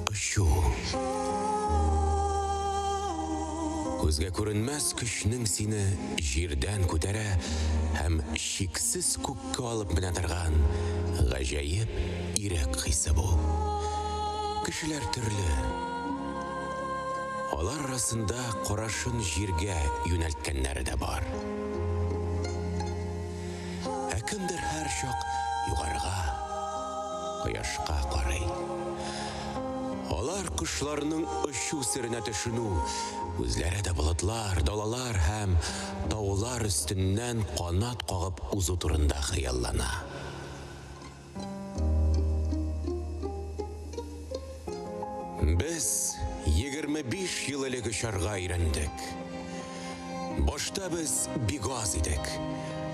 Очу. Күзгә күренмәс көчнең сине җирдән күтәрә һәм чиксез күккә алып менә торган гаҗәеп ирек хисе бу. Кешеләр төрле. Алар арасында карашын җиргә юнәлткәннәре дә бар. Ә кемдер һәрчак югарыга, кояшка карый. Алар кошларның очу серенә төшенү, үзләре дә болытлар, далалар һәм таулар өстеннән канат кагып узу турында хыяллана. Без 25 ел элек очарга өйрәндек. Башта без бик аз идек.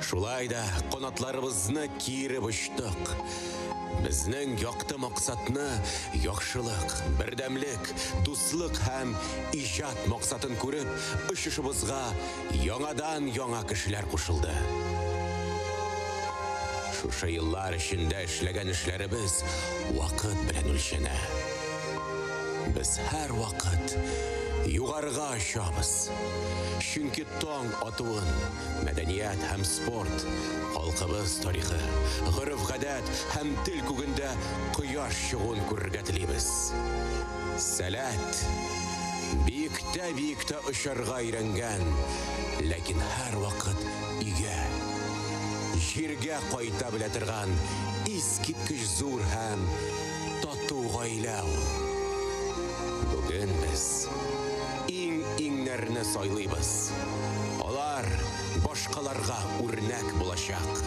Шулай да канатларыбызны киереп очтык. Безнең якты максатны яхшылык, бердәмлек, дуслык һәм иҗат максатын күреп, очышыбызга яңадан-яңа кешеләр кушылды. Шушы еллар эчендә эшләгән эшләребез вакыт белән үлчәнә. Без һәрвакыт югарыга очабыз. Чөнки таң атуын, мәдәният һәм спорт, халкыбыз тарихы, гореф-гадәт һәм тел күгендә кояш чыгуын күрергә телибез. Сәләт, биектә-биектә очарга өйрәнгән, ләкин һәрвакыт өйгә, җиргә кайта белә торган искиткеч зур һәм тату гаилә ул. Бүген без иң-иңнәрне сайлыйбыз. Алар башкаларга үрнәк булачак.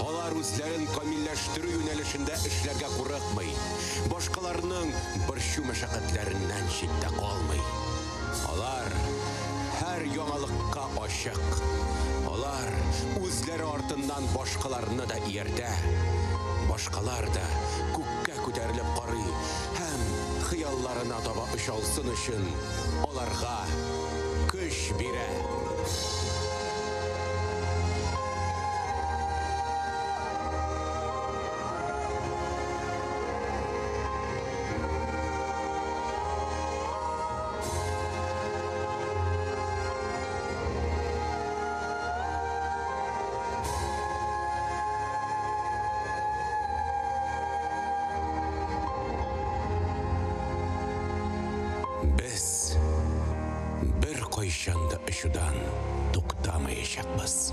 Алар үзләрен камилләштерү юнәлешендә эшләргә курыкмый, башкаларның борчу-мәшәкатьләреннән читтә калмый. Алар һәр яңалыкка ачык. Алар үзләре артыннан башкаларны да ияртә. Башкалар да күккә күтәрелеп карый һәм хыялларына таба оча алсын өчен аларга көч бирә. Без беркайчан да очудан туктамаячакбыз.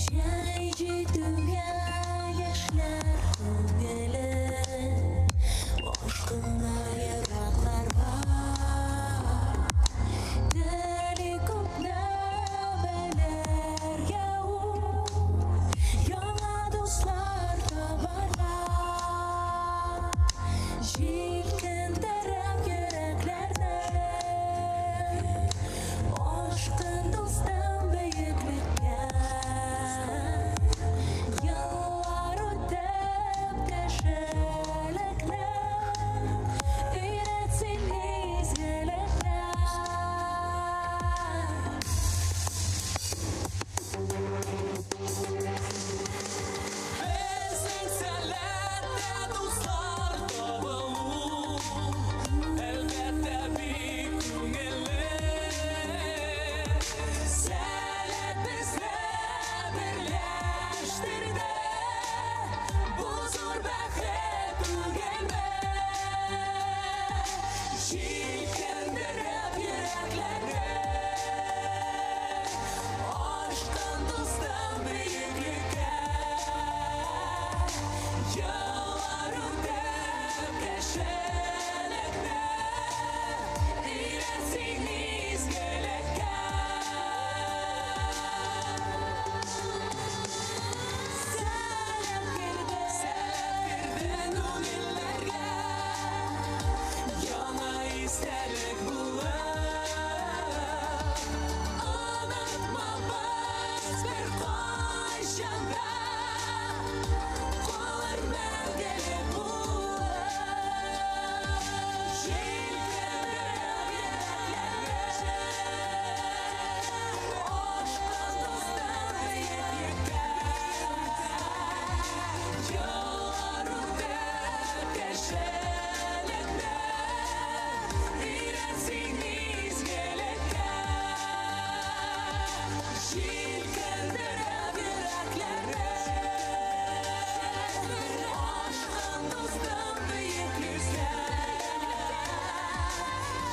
Җәй җитүгә яшьләр күңеле ашкына еракларга. Җилкендереп йөрәкләрне. Ашкын, дустым, бөеклеккә.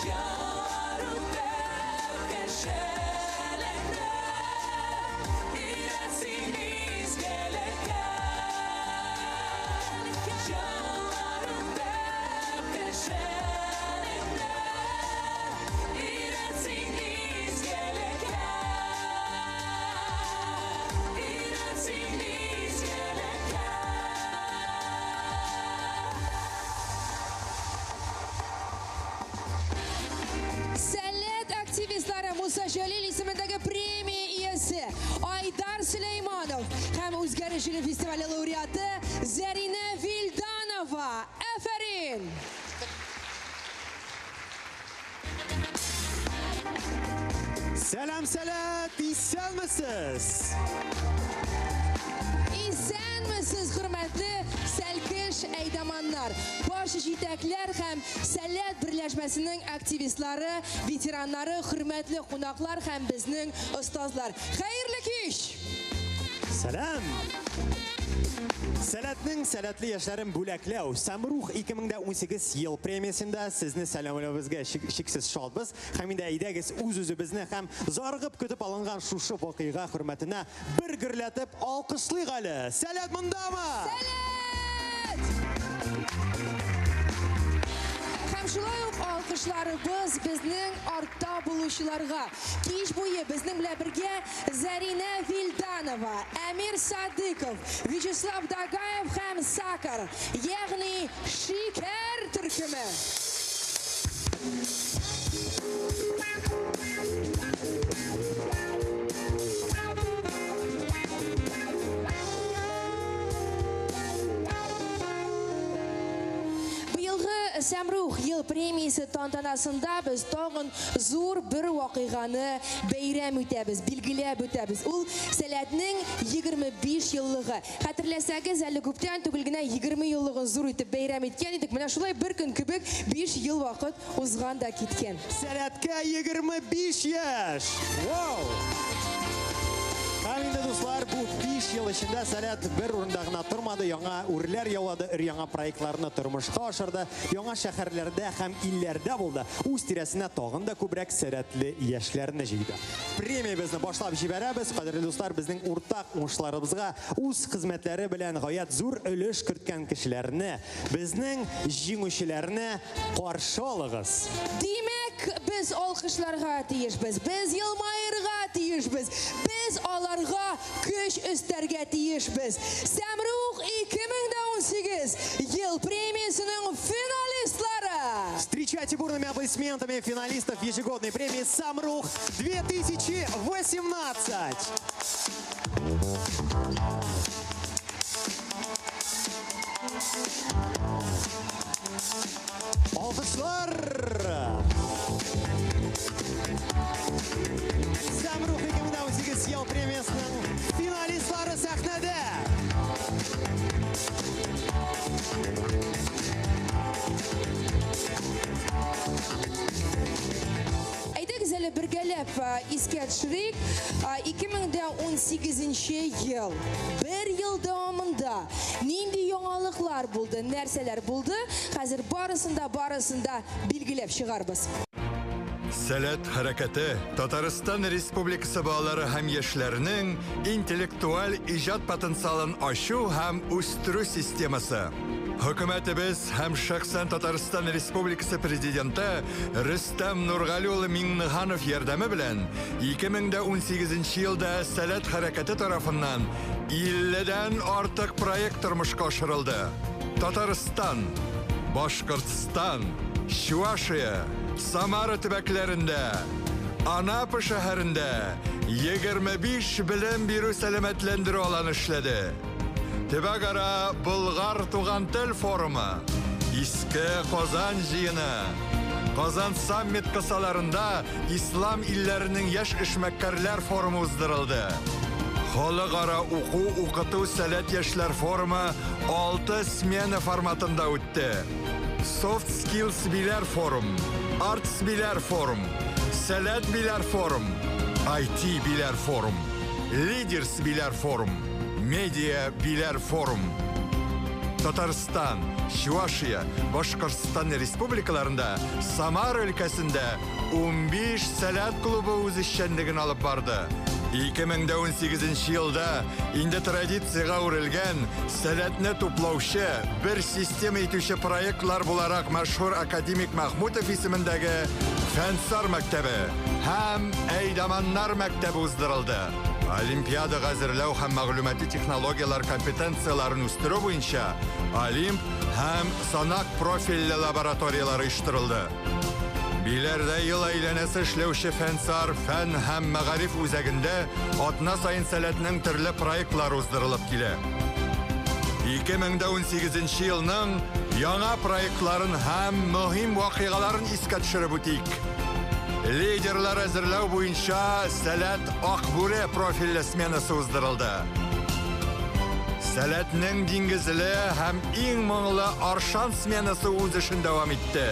Еллар үтеп, кешелекне өйрәт син изгелеккә. Еллар үтеп, кешелекне өйрәт син изгелеккә. Өйрәт син изгелеккә. Сәләт активистлары, Муса Җәлил исемендәге премия иясе Айдар Сөләйманов һәм Үзгәреш җиле фестивале лауреаты Зәринә Вилданова. Әфәрин! Сәлам, Сәләт, исәнмесез! Исәнмесез, хөрмәтле Сәлкеш әйдаманнар, баш җитәкләр һәм Сәләт берләшмәсенең активистлары, ветераннары, хөрмәтле кунаклар һәм безнең остазлар. Хәерле кич! Сәлам! Сәләтнең сәләтле яшьләрен бүләкләү Сәмрух 2018 ел премиясендә сезне сәламләвебезгә чиксез шатбыз. Һәм инде әйдәгез үз-үзебезне һәм зарыгып көтеп алынган шушы вакыйга хөрмәтенә бер гөрләтеп алкышлыйк әле. Сәләт мондамы? Сәләт! Һәм шулай ук алкышларыбыз безнең артта булучыларга. Кич буе безнең белән бергә Зәринә Вилданова, Әмир Садыков, Вячеслав Дагаев һәм Сакар, ягъни Шикәр төркеме. Быелгы Сәмрух ел премиясе тантанасында без тагын зур бер вакыйганы бәйрәм итәбез, билгеләп үтәбез. Ул Сәләтнең 25 еллыгы. Хәтерләсәгез, әле күптән түгел генә 20 еллыгын зур итеп бәйрәм иткән идек. Менә шулай бер көн кебек 5 ел вакыт узган да киткән. Сәләткә 25 яшь! Вау! Һәм инде, дуслар, бу 5 ел эчендә Сәләт бер урында гына тормады, яңа үрләр яулады, өр-яңа проектларны тормышка ашырды, яңа шәһәрләрдә һәм илләрдә булды. Үз тирәсенә тагын да күбрәк сәләтле яшьләрне җыйды. Премиябезне башлап җибәрәбез. Кадерле дуслар, безнең уртак уңышларыбызга үз хезмәтләре белән гаять зур өлеш керткән кешеләрне, безнең җиңүчеләрне каршы алыгыз. Димәк, без алкышларга тиешбез, без елмаерга тиешбез, без аларга көч өстәргә тиешбез. Сәмрух 2018 ел премиясенең финалистлары. Встречайте бурными аплодисментами финалистов ежегодной премии «Самрух 2018». Алкышлар! «Самрух» 2018 ел премиясының финалистлары сәхнәдә! Әйдәгез әле бергәләп искә төшерик. 2018 ел. Бер ел дәвамында нинди яңалыклар булды, нәрсәләр булды? Хәзер барысын да, барысын да билгеләп чыгарбыз. Сәләт хәрәкәте Татарстан Республикасы балалары һәм яшьләренең интеллектуаль иҗат потенциалын ачу һәм үстерү системасы. Хөкүмәтебез һәм шәхсән Татарстан Республикасы Президенты Рөстәм Нургали улы Миңнеханов ярдәме белән 2018 елда Сәләт хәрәкәте тарафыннан 50дән артык проект тормышка ашырылды. Татарстан, Башкортстан, Чувашия, Самара төбәкләрендә, Анапа шәһәрендә 25 белем бирү сәламәтләндерү аланы эшләде. Төбәкара Болгар туган тел форумы, Иске Казан җыены, Казан саммит кысаларында Ислам илләренең яшь эшмәкәрләр форумы уздырылды. Халыкара уку-укыту Сәләт яшьләр форумы 6 смена форматында үтте. Soft Skills Биләр форум, Arts Биләр форум, Сәләт Биләр форум, IT Биләр форум, Лидерс Биләр форум, Медиа Биләр форум. Татарстан, Чувашия, Башкортстан республикаларында, Самара өлкәсендә 15 Сәләт клубы үз эшчәнлеген алып барды. 2018 елда инде традициягә үрелгән Сәләтне туплаучы, бер система итүче проектлар буларак мәшһүр академик Мәхмүтов исемендәге Фәнсар мәктәбе һәм Әйдаманнар мәктәбе уздырылды. Олимпиадага әзерләү һәм мәгълүмати технологияләр компетенцияләрен үстерү буенча Олимп һәм Санак профильле лабораторияләр оештырылды. Биләрдә ел әйләнәсе эшләүче Фәнсар фән һәм мәгариф үзәгендә атна саен Сәләтнең төрле проектлары уздырылып килә. 2018 елның яңа проектларын һәм мөһим вакыйгаларын искә төшереп үтик. Лидерлар әзерләү буенча Сәләт Акбүре профильле сменасы уздырылды. Сәләтнең диңгезле һәм иң моңлы Аршан сменасы үз эшен дәвам итте.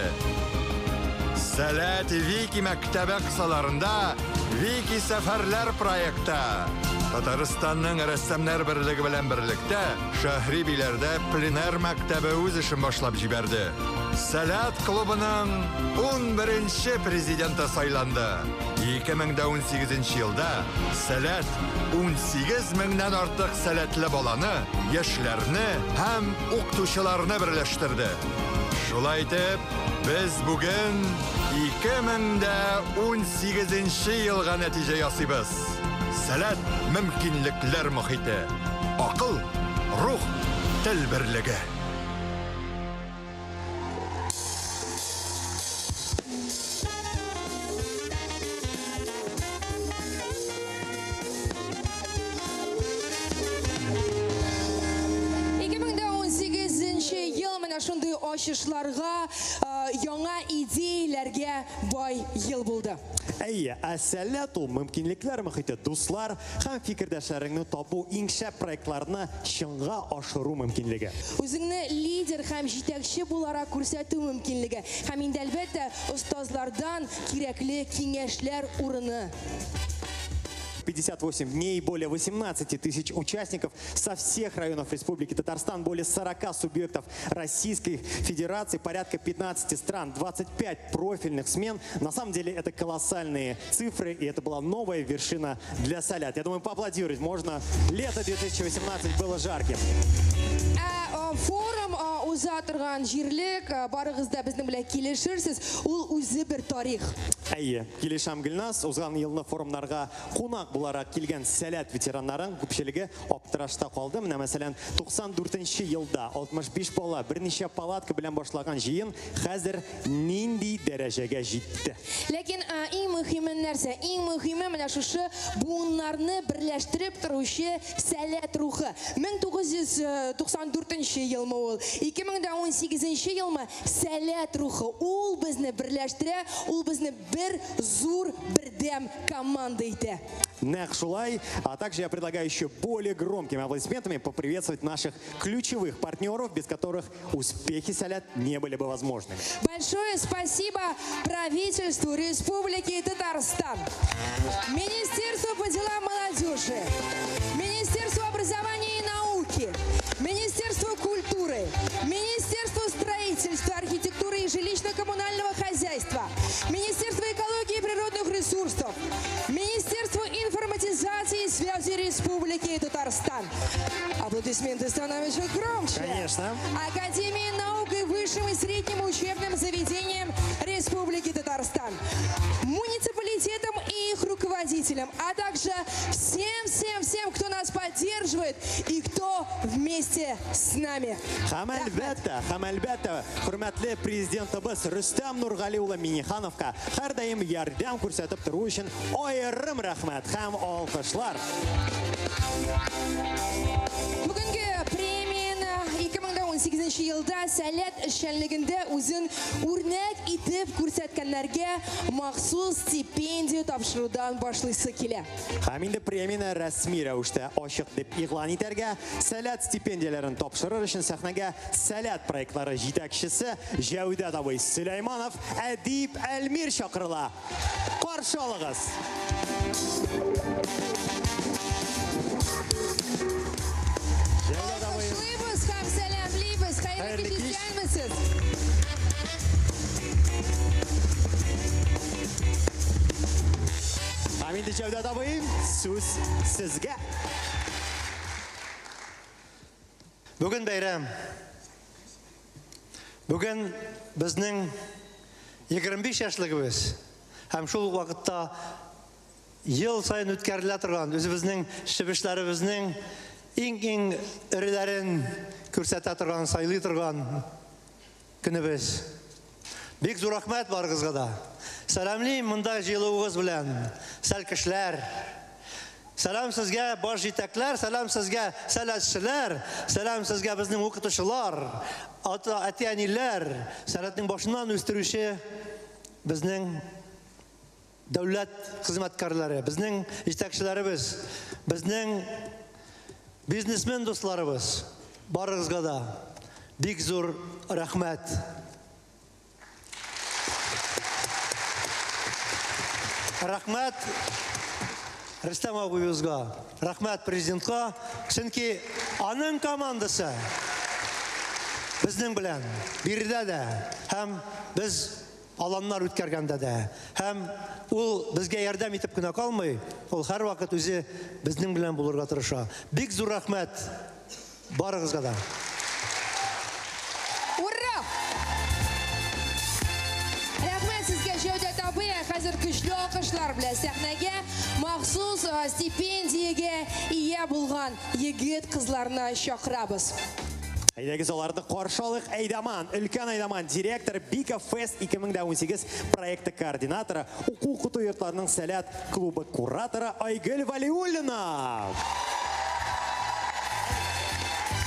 Сәләт Вики мәктәбе кысаларында Вики сәфәрләр проекты. Татарстанның рәссамнар берлеге белән берлектә Шәһри Биләрдә пленэр мәктәбе үз эшен башлап җибәрде. Сәләт клубының 11 президенты сайланды. 2018 елда Сәләт 18 меңнән артык сәләтле баланы, яшьләрне һәм укытучыларны берләштерде. Шулай итеп, без бүген 2018 елга нәтиҗә ясыйбыз. Сәләт мөмкинлекләр мохите. Акыл, рух, тел берлеге. 2018 ел менә шундый ачышларга, яңа идеяләргә бай ел булды. Әйе, ә Сәләт ул мөмкинлекләр мохите, дуслар һәм фикердәшләреңне табу, иң шәп проектларны чынга ашыру мөмкинлеге. Үзеңне лидер һәм җитәкче буларак күрсәтү мөмкинлеге. Һәм инде, әлбәттә, остазлардан кирәкле киңәшләр урыны. 58 дней, более 18 тысяч участников со всех районов Республики Татарстан, более 40 субъектов Российской Федерации, порядка 15 стран, 25 профильных смен. На самом деле это колоссальные цифры, и это была новая вершина для Сәләт. Я думаю, поаплодировать можно. Лето 2018 было жарким. Ә форум уза торган җирлек, барыгыз да безнең белән килешерсез, ул үзе бер тарих. Әйе, килешәм, Гөлназ, узган елны форумнарга кунак буларак килгән Сәләт ветераннарын күпчелеге аптырашта калды. Менә, мәсәлән, 94 елда 65 бала берничә палатка белән башлаган җыен хәзер нинди дәрәҗәгә җитте. Ләкин иң мөһиме нәрсә? Иң мөһиме менә шушы буыннарны берләштереп торучы Сәләт рухы. 1994 елмы ул, 2018 елмы, Сәләт рухы ул безне берләштерә, ул безне бер зур бердәм команда итә. Нәкъ шулай. А также я предлагаю еще более громкими аплодисментами поприветствовать наших ключевых партнеров, без которых успехи Сәләт не были бы возможными. Большое спасибо правительству Республики Татарстан, Министерству по делам молодежи, Министерству образования и науки, Министерству культуры, Министерству строительства, архитектуры и жилищно-коммунального хозяйства, Министерству экологии и природных ресурсов, Министерству информатизации и связи Республики Татарстан. Аплодисменты становятся громче. Конечно. Академии наук и высшим и средним учебным заведениям Республики Татарстан, муниципалитетам и их руководителям, а также всем-всем-всем, кто нас поддерживает и кто вместе с нами. Һәм әлбәттә, хөрмәтле президентыбыз Рөстәм Нургали улы Миңнехановка һәрдаим ярдәм күрсәтеп тору өчен аерым рәхмәт һәм алкышлар. Бүгенге премияне 2018 елда Сәләт эшчәнлегендә үзен үрнәк итеп күрсәткәннәргә махсус стипендия тапшырудан башлыйсы килә. Һәм инде премияне рәсми рәвештә ачык дип игълан итәргә, Сәләт стипендияләрен тапшырыр өчен сәхнәгә Сәләт проектлары җитәкчесе Җәүдәт абый Сөләйманов, Әдип Әлмир чакырыла. Каршы алыгыз! Җәүдәт абый. Алкышлыйбыз һәм сәламлибез. Хәерле Хәерле кич, кич. исәнмесез. Һәм инде Җәүдәт абый, сүз сезгә. Бүген бәйрәм. Бүген безнең 25 яшьлегебез. Һәм шул ук вакытта ел саен үткәрелә торган үзебезнең чебешләребезнең иң-иң эреләрен күрсәтә торган, сайлый торган көнебез. Бик зур рәхмәт барыгызга да. Сәламлим монда җыелуыгыз белән, сәлкешләр. Сәлам сезгә баш җитәкләр, сәлам сезгә сәләтчеләр, сәлам сезгә безнең укытучылар, ата, әти-әниләр, сәләтнең башыннан үстерүче безнең дәүләт хезмәткәрләре, безнең җитәкчеләребез, безнең бизнесмен дусларыбыз. Барыгызга да бик зур рәхмәт. Рәхмәт Рөстәм абыебызга, рәхмәт президентка, чөнки аның командасы безнең белән биредә дә һәм без аланнар үткәргәндә дә, һәм ул безгә ярдәм итеп кенә калмый, ул һәрвакыт үзе безнең белән булырга тырыша. Бик зур рәхмәт барыгызга да. Ура! Рәхмәт сезгә, Җәүдәт абый. Хәзер көчле алкышлар белән сәхнәгә махсус стипендиягә ия булган егет кызларны чакырабыз. Әйдәгез аларны каршы алыйк. Әйдаман, өлкән әйдаман, директор Бика Фест 2018 проекты координаторы, уку-укыту йортларының Сәләт клубы кураторы Айгөл Валиуллина.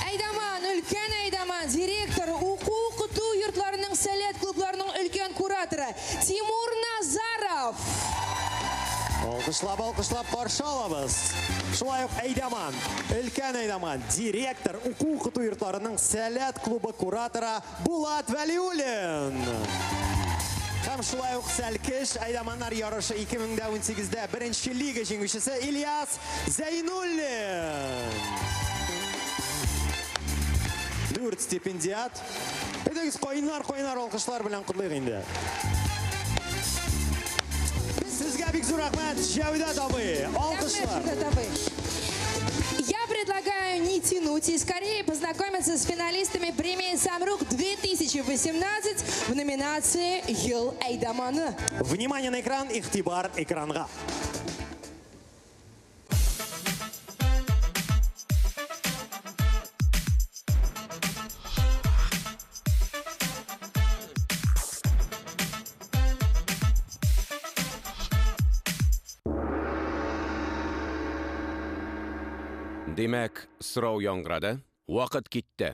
Әйдаман, өлкән әйдаман, директор, уку-укыту йортларының Сәләт клубларының өлкән кураторы Тимур Назаров. Алкышлап, алкышлап каршы алабыз. Шулай ук әйдаман, өлкән әйдаман, директор, уку-укыту йортларының Сәләт клубы кураторы Булат Вәлиуллин. Һәм шулай ук Сәлкеш әйдаманнар ярышы 2018-дә беренче лига җиңүчесе Ильяс Зәйнуллин. 4 стипендиат. Әйдәгез, кайнар-кайнар алкышлар белән котлыйк инде. Сезгә бик зур рәхмәт, Җәүдәт абый. Алкышлар. Рәхмәт, Җәүдәт абый. Я предлагаю не тянуть и скорее познакомиться с финалистами премии «Самрук 2018» в номинации «Ел Әйдаманы». Внимание на экран, игътибар экранга. Димәк, сорау яңгырады, вакыт китте.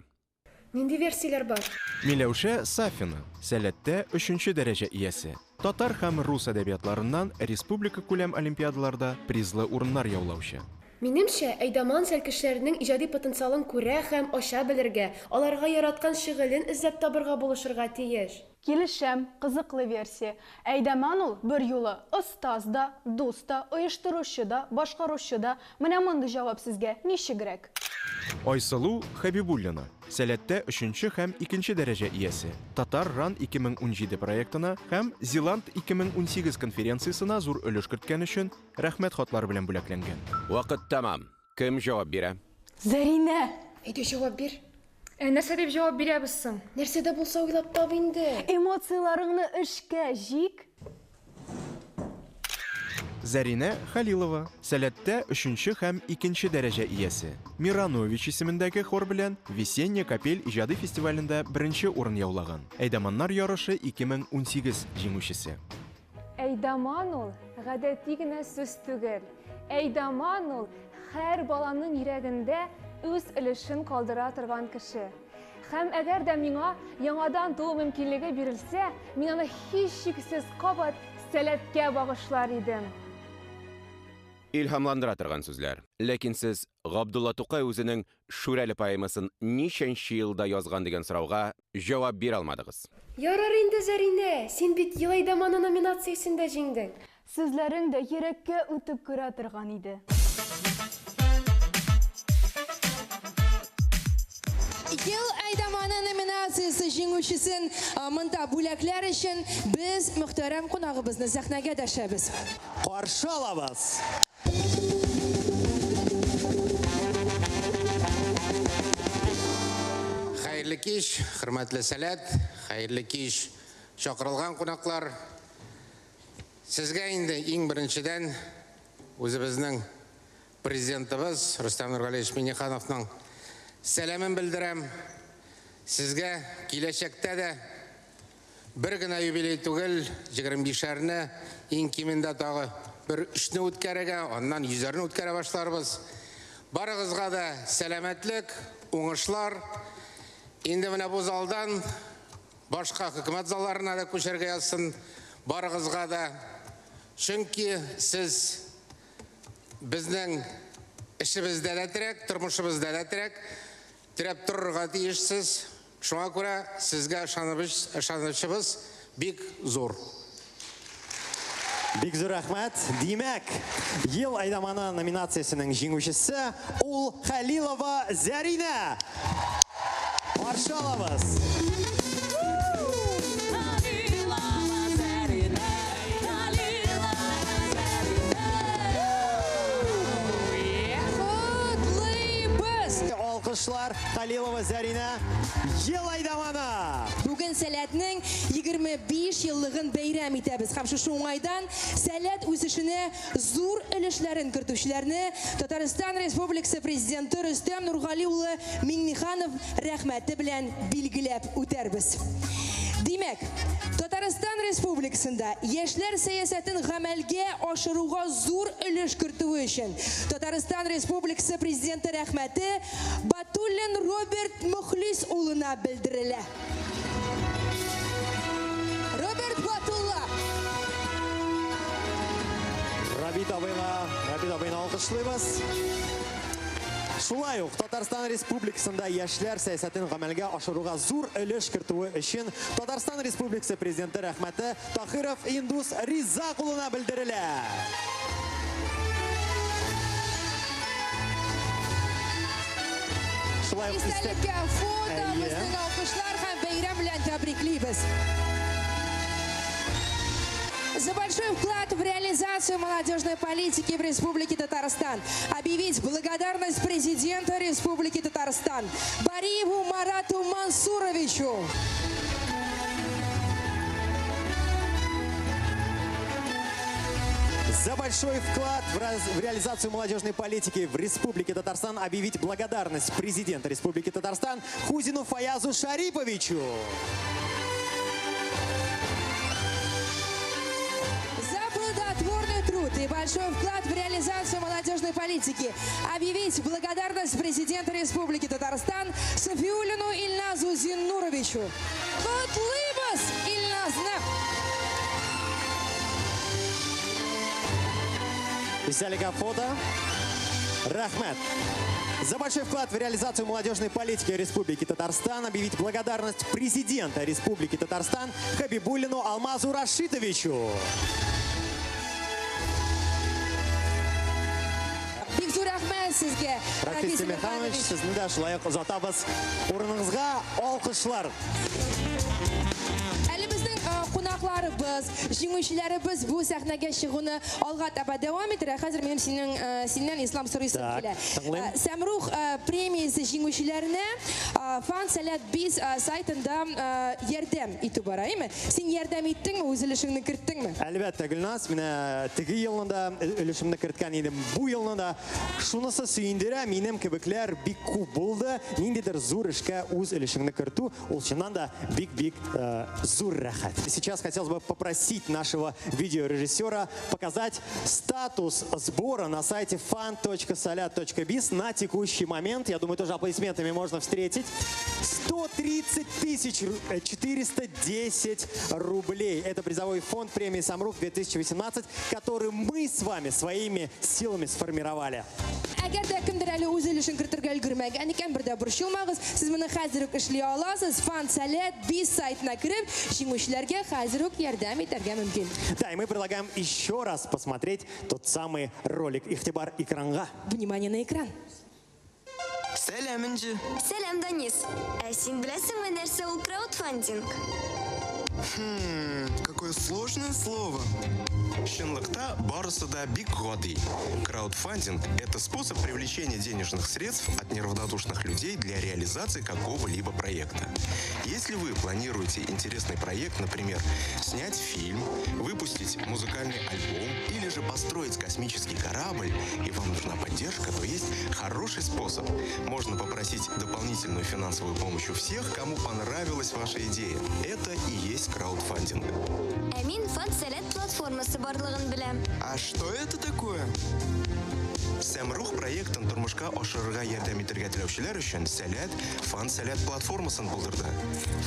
Нинди версияләр бар? Миләүшә Сафина, Сәләттә 3 дәрәҗә иясе. Татар һәм рус әдәбиятларыннан республика күләм олимпиадаларда призлы урыннар яулаучы. Минемчә, әйдаман сәлкешләрнең иҗади потенциалын күрә һәм ача белергә, аларга яраткан шөгылен эзләп табырга булышырга тиеш. Килешәм, кызыклы версия. Әйдаман ул бер юлы остаз да, дус та, оештыручы да, башкаручы да. Менә мондый җавап сезгә ничегрәк? Айсылу Хабибуллина, Сәләттә 3 һәм 2 дәрәҗә иясе. Татар ран 2017 проектына һәм Зилант 2018 конференциясенә зур өлеш керткән өчен рәхмәт хатлары белән бүләкләнгән. Вакыт тәмам. Кем җавап бирә? Зәринә! Әйдә җавап бир. Нәрсә дип җавап бирәбез соң? Нәрсә дә булса уйлап тап инде. Эмоцияләреңне эшкә җик. Зәринә Халилова, Сәләттә 3 һәм 2 дәрәҗә иясе. Миранович исемендәге хор белән Весенняя капель иҗади фестивалендә беренче урын яулаган. Әйдаманнар ярышы 2018 җиңүчесе. Әйдаман ул гадәти генә сүз түгел. Әйдаман ул һәр баланың йөрәгендә үз өлешен калдыра торган кеше. Һәм әгәр дә миңа яңадан туу мөмкинлеге бирелсә, мин аны һичшиксез кабат Сәләткә багышлар идем. Илһамландыра торган сүзләр. Ләкин сез Габдулла Тукай үзенең Шүрәле поэмасын ничәнче елда язган дигән сорауга җавап бирә алмадыгыз. Ярар инде, Зәринә, син бит Ел әйдаманы номинациясендә җиңдең. Сүзләрең дә йөрәккә үтеп керә торган иде. Ел әйдаманы номинациясе җиңүчесен монда бүләкләр өчен без мөхтәрәм кунагыбызны сәхнәгә дәшәбез. Каршы алабыз! Хәерле кич, хөрмәтле Сәләт, хәерле кич, чакырылган кунаклар. Сезгә инде иң беренчедән үзебезнең президентыбыз Рөстәм Нургалиевич Миннихановның сәламен белдерәм. Сезгә киләчәктә дә бер генә юбилей түгел, 25-әрне, иң кимендә тагы бер өчне үткәрергә, аннан йөзәрне үткәрә башларбыз. Барыгызга да сәламәтлек, уңышлар. Инде менә бу залдан башка хөкүмәт залларына да күчәргә язсын барыгызга да. Чөнки сез безнең эшебездә дә терәк, тормышыбызда да терәк, терәп торырга тиешсез. Шуңа күрә сезгә ышанычыбыз бик зур. Бик зур рәхмәт. Димәк, Ел әйдаманы номинациясенең җиңүчесе ул Хәлилова Зәринә. Каршы алабыз. Котлыйбыз! Алкышлар Хәлилова Зәринә, Ел әйдаманы! Бүген Сәләтнең 25 еллыгын бәйрәм итәбез. Һәм шушы уңайдан Сәләт үсешенә зур өлешләрен кертүчеләрне Татарстан Республикасы Президенты Рөстәм Нургали улы Миңнеханов рәхмәте белән билгеләп үтәрбез. Димәк, Татарстан Республикасында яшьләр сәясәтен гамәлгә ашыруга зур өлеш кертүе өчен Татарстан Республикасы Президенты рәхмәте Батуллин Роберт Мөхлис улына белдерелә. Роберт Батулла. Рабит абыйга, Рабит абыйны алкышлыйбыз. Шулай ук Татарстан Республикасында яшьләр сәясәтен гамәлгә ашыруга зур өлеш кертүе өчен Татарстан Республикасы Президенты рәхмәте Тахиров Индус Ризак улына белдерелә. Шулай ук Истәлеккә фото, безнең алкышлар һәм бәйрәм белән тәбриклибез. За большой вклад в реализацию молодежной политики в Республике Татарстан объявить благодарность президента Республики Татарстан Бариеву Марату Мансуровичу. За большой вклад в реализацию молодежной политики в Республике Татарстан объявить благодарность президента Республики Татарстан Хузину Фаязу Шариповичу. За плодотворный труд и большой вклад в реализацию молодежной политики объявить благодарность президента Республики Татарстан Сафиуллину Ильназу Зиннуровичу. Котлыйбыз, Ильназны! Истәлеккә фото. Рәхмәт. За большой вклад в реализацию молодежной политики Республики Татарстан объявить благодарность президента Республики Татарстан Хабибуллину Алмазу Рашитовичу. Бик зур рәхмәт сезгә, Рафис Рафис Тимерханович, Тимерханович. сезне дә шулай ук озатабыз. Урыныгызга алкышлар. Әле безнең кунакларыбыз, җиңүчеләребез бу сәхнәгә чыгуны алга таба дәвам итер. Ә хәзер минем синнән ислам сорыйсым Так, килә. тыңлыйм. Сәмрух премиясе җиңүчеләренә Фан Сәләт Биз сайтында ярдәм итү бара, әйме? Син ярдәм иттеңме, үз өлешеңне керттеңме? Әлбәттә, Гөлназ, менә теге елны да өлешемне керткән идем, бу елны да. Шунысы сөендерә, минем кебекләр бик күп булды. Ниндидер зур эшкә үз өлешеңне кертү, ул чыннан да бик-бик зур рәхәт. Сейчас хотелось бы бы попросить нашего видеорежиссера показать статус сбора на сайте fund.salat.biz на текущий момент. Я думаю, тоже аплодисментами можно встретить. 130 410 рублей. Это призовой фонд премии «Самрук» 2018, который мы с вами своими силами сформировали. Әгәр дә кемдер әле үз өлешен кертергә өлгермәгән икән, бер дә борчылмагыз. Сез моны хәзер үк эшли аласыз. Фанд Сәләт биз сайтына кереп, җиңүчеләргә хәзер үк ярдәм итәргә мөмкин. Да, и мы предлагаем еще раз посмотреть тот самый ролик. Игътибар экранга. Внимание на экран. Сәлам, Энҗе. Сәлам, Данис. Ә син беләсеңме нәрсә ул краудфандинг? Хм, какое сложное слово. Чынлыкта барысы да бик гади. Краудфандинг – это способ привлечения денежных средств от неравнодушных людей для реализации какого-либо проекта. Если вы планируете интересный проект, например, снять фильм, выпустить музыкальный альбом или же построить космический корабль, и вам нужна поддержка, то есть хороший способ. Можно попросить дополнительную финансовую помощь у всех, кому понравилась ваша идея. Это и есть краудфандинг. Ә мин Фанд Сәләт платформасы барлыгын беләм. А что это такое? Сәмрух проектын тормышка ашырырга ярдәм итәргә теләүчеләр өчен Сәләт Фанд Сәләт платформасын булдырды.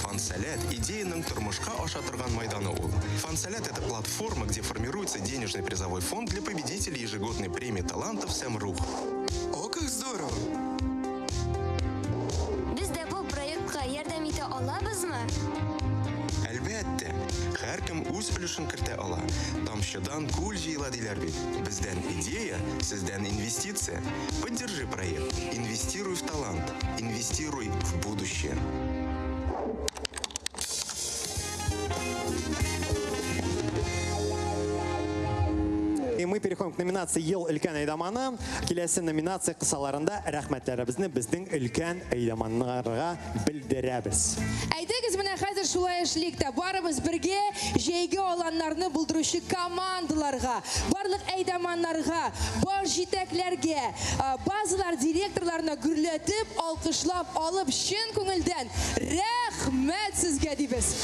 Фанд Сәләт идеяның тормышка аша торган майданы ул. Фанд Сәләт это платформа, где формируется денежный призовой фонд для победителей ежегодной премии талантов Сәмрух. О, как здорово! Без дә бу проектка ярдәм итә алабызмы? Әлбәттә, һәркем үз өлешен кертә ала. Тамчыдан күл җыела диләр бит. Бездән идея, сездән инвестиция. Поддержи проект. Инвестируй в талант. Инвестируй в будущее. И мы переходим к номинации «Ел өлкән әйдаманы». Киләсе номинация кысаларында рәхмәтләребезне безнең өлкән әйдаманнарга белдерәбез. Әйдәгез менә хәзер шулай эшлик тә, барыбыз бергә җәйге аланнарны булдыручы командаларга, барлык әйдаманнарга, баш җитәкләргә, базалар директорларына гөрләтеп, алкышлап алып, чын күңелдән рәхмәт сезгә дибез.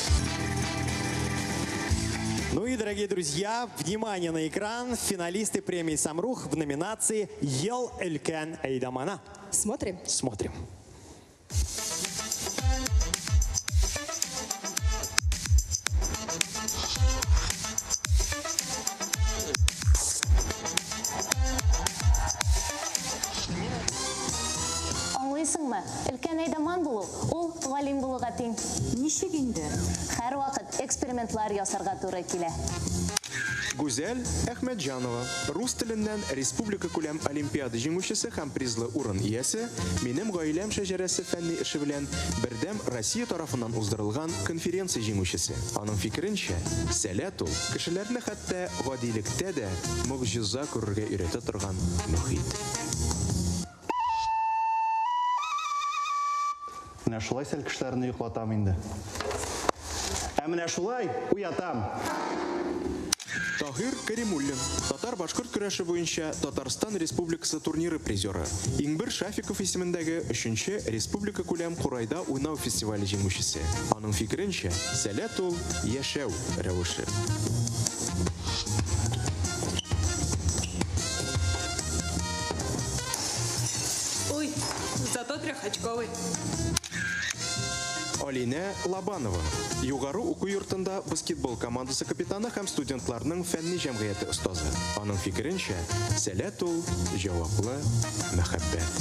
Ну и, дорогие друзья, внимание на экран. Финалисты премии «Самрух» в номинации «Ел өлкән әйдаманы». Смотрим. Смотрим. Аңлыйсыңмы? Өлкән әйдаман булу ул галим булуга тиң. Ничек инде? Һәрвакыт экспериментлар ясарга туры килә. Гүзәл Әхмәтҗанова, рус теленнән республика күләм олимпиада җиңүчесе һәм призлы урын иясе, минем гаиләм шәҗәрәсе фәнни эше белән Бердәм Россия тарафыннан уздырылган конференция җиңүчесе. Аның фикеренчә, сәләт ул кешеләрне хәтта гадилектә дә могҗиза күрергә өйрәтә торган мохит. Менә шулай сәл кешеләрне йоклатам инде. Ә менә шулай уятам. Таһир Каримуллин, татар-башкорт көрәше буенча Татарстан Республикасы турниры призеры. Иңбер Шафиков исемендәге 3нче республика күләм Курайда уйнау фестивале җиңүчесе. Аның фикеренчә, сәләт ул яшәү рәвеше. Ой, зато трехочковый. Алинә Лобанова, югары уку йортында баскетбол командасы капитаны һәм студентларның фәнни җәмгыяте остазы. Аның фикеренчә, сәләт ул җаваплы мәхәббәт.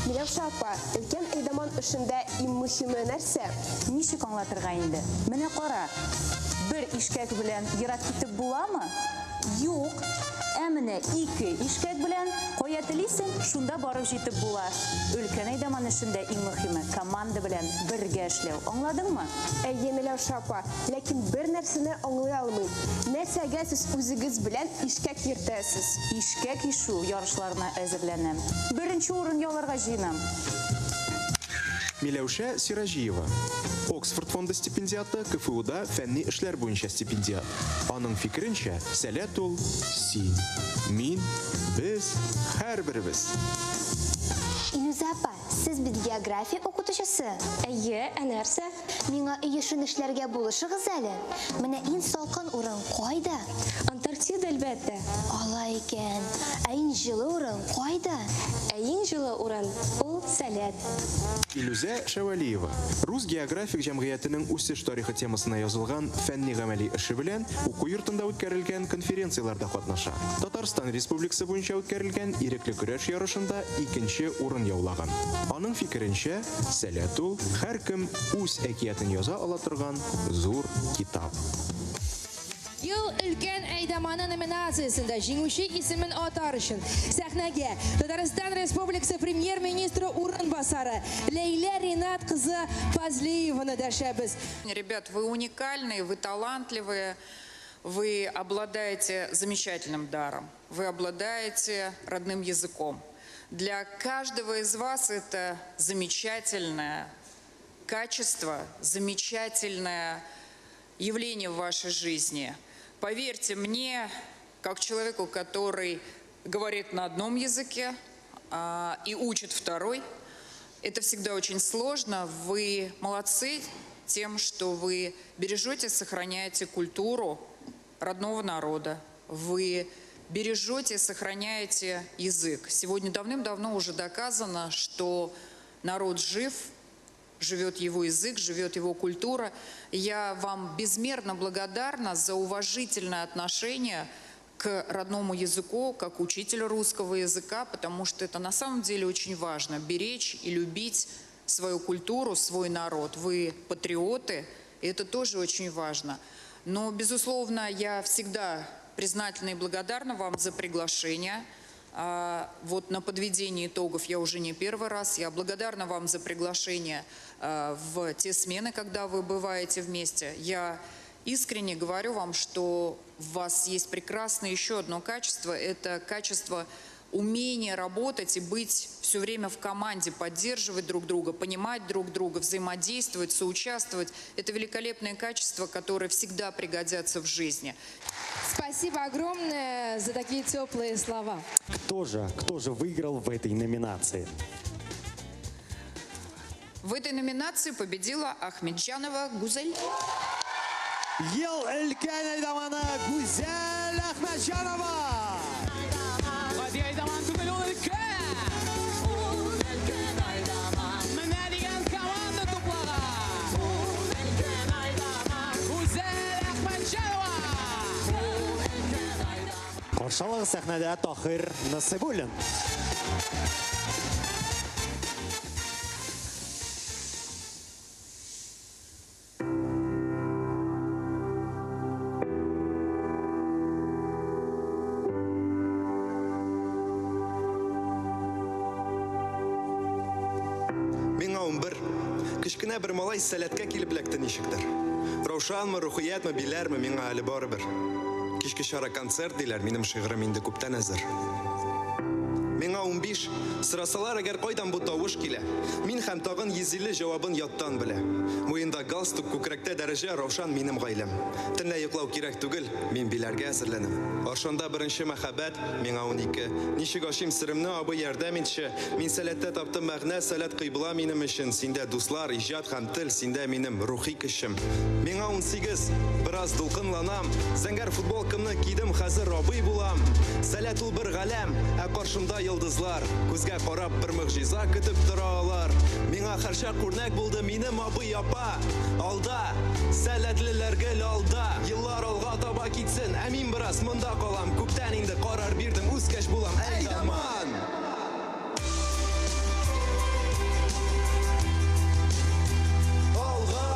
Миләүшә апа, өлкән әйдаман эшендә иң мөһиме нәрсә? Ничек аңлатырга инде? Менә кара, бер ишкәк белән ерак китеп буламы? Юк. Ә менә ике ишкәк белән кая телисең, шунда барып җитеп була. Өлкән әйдаман эшендә иң мөһиме команда белән бергә эшләү. Аңладыңмы? Әйе, Миләүшә апа, ләкин бер нәрсәне аңлый алмыйм. Нәрсәгә сез үзегез белән ишкәк йөртәсез? Ишкәк ишү ярышларына әзерләнәм. Беренче урын яуларга җыенам. Миләүшә Сираҗиева, Оксфорд фонды стипендиаты, КФУда фәнни эшләр буенча стипендиат. Аның фикеренчә, сәләт ул син, мин, без, һәрберебез. Илүзә апа, сез бит география укытучысы. Әйе, ә нәрсә? Миңа өй эшен эшләргә булышыгыз әле. Менә иң салкын урын кайда? Антарктида, әлбәттә. Алай икән. Ә иң җылы урын кайда? Ә иң җылы урын ул Сәләт. Илүзә Шәвәлиева Рус географик җәмгыятенең үсеш тарихы темасына язылган фәнни-гамәли эше белән уку йортында үткәрелгән конференцияләрдә катнаша. Татарстан Республикасы буенча үткәрелгән ирекле көрәш ярышында икенче урын яулаган. Аның фикеренчә, Сәләт ул һәркем үз әкиятен яза ала торган зур китап. Ел өлкән әйдаманы номинациясендә җиңүче исемен атар өчен сәхнәгә Татарстан Республикасы премьер-министры урынбасары Ләйлә Ринат кызы Фазлиеваны дәшәбез. Ребят, вы уникальные, вы талантливые, вы обладаете замечательным даром, вы обладаете родным языком. Для каждого из вас это замечательное качество, замечательное явление в вашей жизни. Поверьте мне, как человеку, который говорит на одном языке и учит второй, это всегда очень сложно. Вы молодцы тем, что вы бережете, сохраняете культуру родного народа. Вы бережете, сохраняете язык. Сегодня давным-давно уже доказано, что народ жив, живет его язык, живет его культура. Я вам безмерно благодарна за уважительное отношение к родному языку, как учителю русского языка, потому что это на самом деле очень важно – беречь и любить свою культуру, свой народ. Вы патриоты, и это тоже очень важно. Но, безусловно, я всегда признательна и благодарна вам за приглашение. Вот на подведение итогов я уже не первый раз. Я благодарна вам за приглашение в те смены, когда вы бываете вместе. Я искренне говорю вам, что у вас есть прекрасное еще одно качество. Это качество умения работать и быть все время в команде, поддерживать друг друга, понимать друг друга, взаимодействовать, соучаствовать. Это великолепные качества, которые всегда пригодятся в жизни. Спасибо огромное за такие теплые слова. Кто же выиграл в этой номинации? В этой номинации победила Ахмеджанова Гузель. Ел өлкән әйдаманы Гүзәл Әхмәтҗанова! Гади әйдаман түгел, ул өлкән! Ул өлкән әйдаман. Менә дигән команда туплаган. Ул өлкән әйдаман. Гүзәл Әхмәтҗанова! Ул өлкән әйдаман. Каршы алыгыз сәхнәдә Таһир Насыйбуллин. Миңа 11. Кечкенә бер малай Сәләткә килеп эләкте ничектер. Раушанмы, Рухиятмы, Биләрме, миңа әле барыбер. Кичке чара концерт диләр, минем шигырем инде күптән әзер. Миңа 15. Сорасалар, әгәр кайдан бу тавыш килә, мин һәм тагын 150 җавабын яттан белә. Муенда галстук, күкрәктә дәрәҗә, Раушан минем гаиләм. Төнлә йоклау кирәк түгел, мин Биләргә әзерләнәм. Аршанда беренче мәхәббәт, миңа 12. Ничек ачыйм серемне, абый, ярдәм итче. Мин Сәләттә таптым мәгънә, Сәләт кыйбла минем өчен. Синдә дуслар, иҗат һәм тел, синдә минем рухи көчем. Миңа 18. Бераз дулкынланам. Зәңгәр футболкамны кидем, хәзер абый булам. Сәләт ул бер галәм, ә каршымда йолдызлар. Күзгә карап бер могҗиза көтеп тора алар. Миңа һәрчак үрнәк булды минем абый, апа. Алда, сәләтлеләр гел алда. Еллар алга таба китсен, ә мин бераз монда калам. Күптән инде карар бирдем, үскәч булам. Әйдаман! Алга!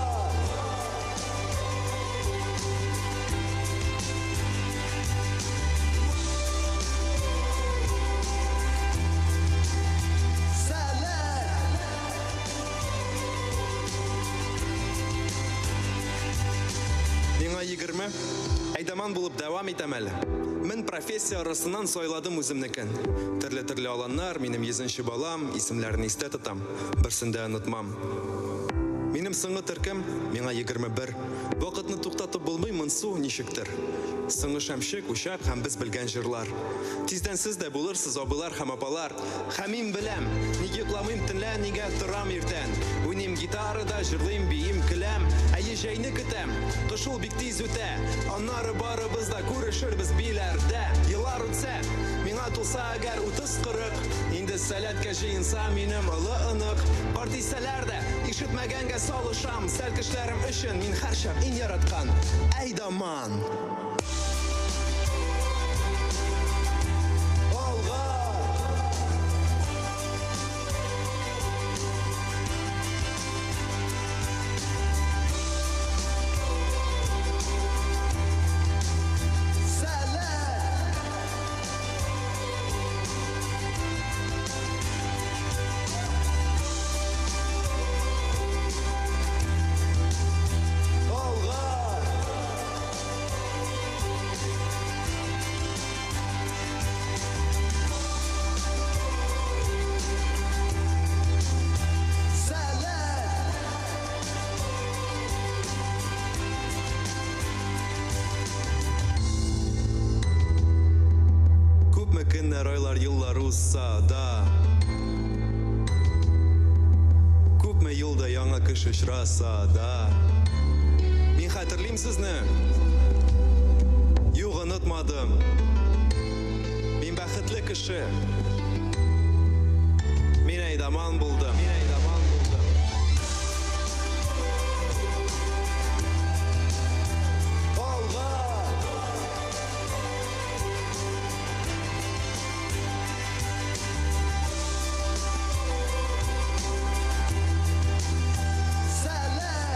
Миңа 20. Әйдаман булып дәвам итәм әле. Мин профессия арасыннан сайладым үземнекен. Төрле-төрле аланнар, минем 100-нче балам, исемнәрен истә тотам, берсен дә онытмам. Минем Һәм соңгы төркем, миңа 21. Вакытны туктатып булмый, монсу ничектер. Соңгы шәмчек, учак һәм без белгән җырлар. Тиздән сез дә булырсыз абыйлар һәм апалар. Һәм мин беләм, ник йокламыйм төнлә, нигә торам иртән. Уйныйм гитарада, җырлыйм, биим, көләм. Әйе, җәйне көтәм. Кыш ул бик тиз үтә. Аннары барыбыз да күрешербез Биләрдә. Еллар үтсә, миңа тулса әгәр 30-40, инде Сәләткә җыенса минем олы онык. Карт дисәләр дә, ишетмәгәнгә салышам. Сәлкешләрем өчен мин һәрчак иң яраткан Әйдаман. Алга! Сәләт! Алга! Сәләт! Күпме көннәр, айлар, еллар узса да, Күпме юлда яңа кеше очраса да, Мин хәтерлим сезне, юк, онытмадым. Мин бәхетле кеше. Мин әйдаман булдым. Мин әйдаман булдым. Алга! Сәләт!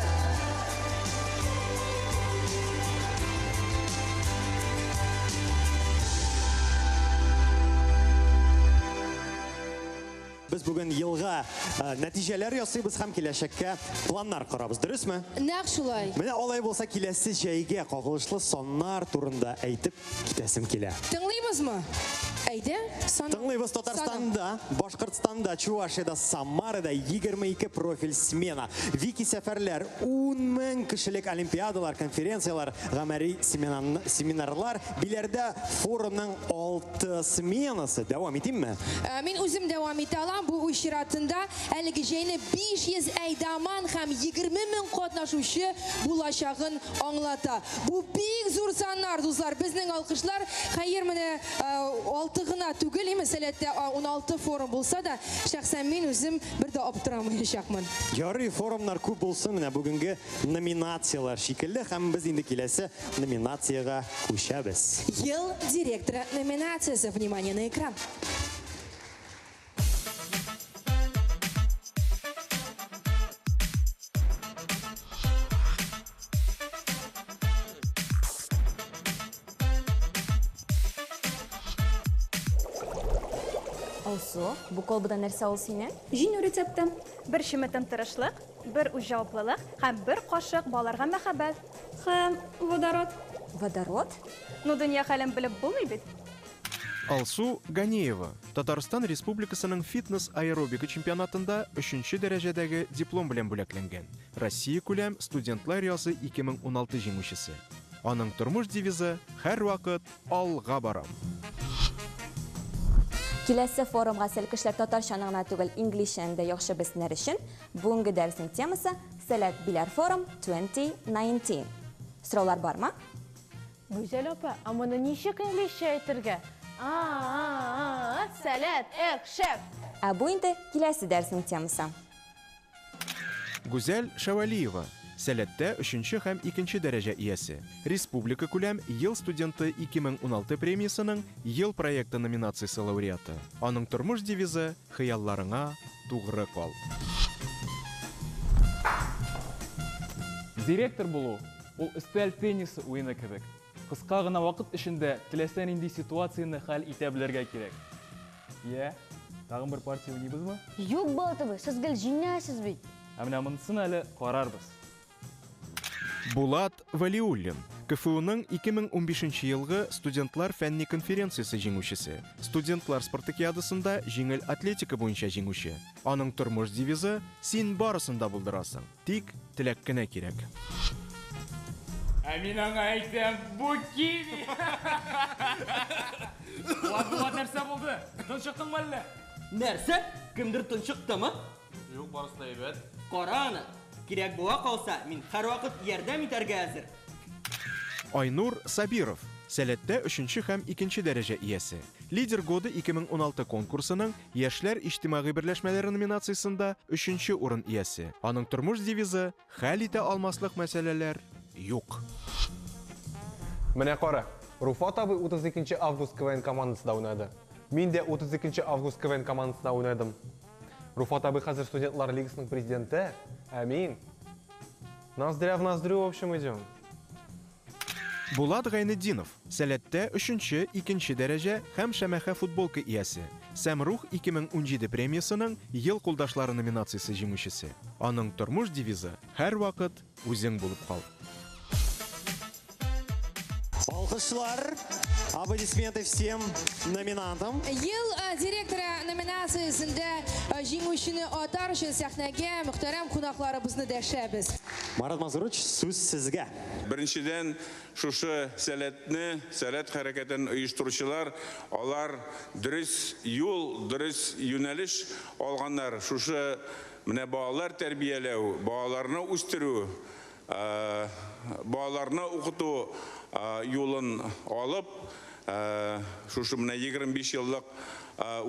Без бүген елга нәтиҗәләр ясыйбыз һәм киләчәккә планнар корабыз, дөресме? Нәкъ шулай. Менә алай булса киләсе җәйгә кагылышлы саннар турында әйтеп китәсем килә. Тыңлыйбызмы? Әйдә, сан. Тыңлыйбыз. Татарстанда, Башкортстанда, Чувашиядә, Самарада 22 профиль смена. Вики сәфәрләр, 10 мең кешелек олимпиадалар, конференцияләр, гамәли семинарлар, Биләрдә форумның 6 сменасы. Дәвам итимме? Мин үзем дәвам итә алам. Бу үз чиратында әлеге җәйне 500 әйдаман һәм 20 мең катнашучы булачагын аңлата. Бу бик зур саннар, дуслар. Безнең алкышлар, хәер, менә 6 гына түгел, име, Сәләттә 16 форум булса да, шәхсән мин үзем бер дә аптырамаячакмын. Ярый, форумнар күп булсын, менә бүгенге номинацияләр шикелле, һәм без инде киләсе номинациягә күчәбез. Ел директоры номинациясе. Внимание на экран. Алсу, бу колбада нәрсә ул синең? Җиңү рецепты. Бер чеметем тырышлык, бер уч җаваплылык һәм бер кашык балаларга мәхәббәт. Һәм водород. Водород? Ну, дөнья хәлен белеп булмый бит. Алсу Ганиева, Татарстан Республикасының фитнес-аэробика чемпионатында өченче дәрәҗәдәге диплом белән бүләкләнгән, Россиякүләм студентлар язы 2016 җиңүчесе. Аның тормыш девизы, Һәрвакыт алга барам! Киләсе форумга сәлкешләр татарчаны гына түгел, инглизчәне дә яхшы белсеннәр өчен, бүгенге дәреснең темасы, Сәләт Биләр форум 2019. Сораулар бармы? Гүзәл апа, ә моны ничек инглизчә әйтергә? А-а-а-а, сәләт, эх, шәп! Ә бу инде киләсе дәреснең темасы. Гүзәл Шәвәлиева, Сәләттә өченче һәм икенче дәрәҗә иясе, республикакүләм Ел студенты 2016 премиясенең Ел проекты номинациясе лауреаты. Аның тормыш девизы, Хыялларыңа тугры кал. Директор булу, ул өстәл теннисы уены кебек. Кыска гына вакыт эчендә теләсә нинди ситуацияне хәл итә белергә кирәк. Йә, тагын бер партия уйныйбызмы? Юк, Булат абый, сез гел җиңәсез бит. Ә менә монысын әле карарбыз. Булат Вәлиуллин, КФУның 2015 елгы студентлар фәнни конференциясе җиңүчесе, студентлар спартакиадасында җиңел атлетика буенча җиңүче. Аның тормыш девизы «Син барысын да булдырасың, тик теләк кенә кирәк». Ә мин аңа әйтәм, бу киви! Булат, Булат, нәрсә булды? Тончыктыңмы әллә? Нәрсә? Кемдер тончыктымы? Юк, барысы да әйбәт. Кара аны, кирәк була калса, мин һәрвакыт ярдәм итәргә әзер. Айнур Сабиров, Сәләттә өченче һәм икенче дәрәҗә иясе. Лидер года 2016 конкурсының Яшьләр иҗтимагый берләшмәләре номинациясендә өченче урын иясе. Аның тормыш девизы «Хәл итә алмаслык мәсьәләләр юк». Менә кара, Руфат абый 32 август КВН командасында уйнады. Мин дә 32 август КВН командасында уйнадым. Руфат абый хәзер студентлар лигасының президенты, ә мин ноздря в ноздрю, в общем, идем. Булат Гайнетдинов, Сәләттә өченче, икенче дәрәҗә һәм шәмәхә футболка иясе. Сәмрух 2017 премиясының Ел кулдашлары номинациясе җиңүчесе. Аның тормыш девизы «Һәрвакыт үзең булып кал». Алкышлар, аплодисменты всем номинантам. Ел директоры номинациясендә җиңүчене атар өчен сәхнәгә мөхтәрәм кунакларыбызны дәшәбез. Марат Мансурович, сүз сезгә. Беренчедән, шушы Сәләтне, Сәләт хәрәкәтен оештыручылар, алар дөрес юл, дөрес юнәлеш алганнар. Шушы менә балалар тәрбияләү, балаларны үстерү, балаларны укыту юлын алып, шушы менә 25 еллык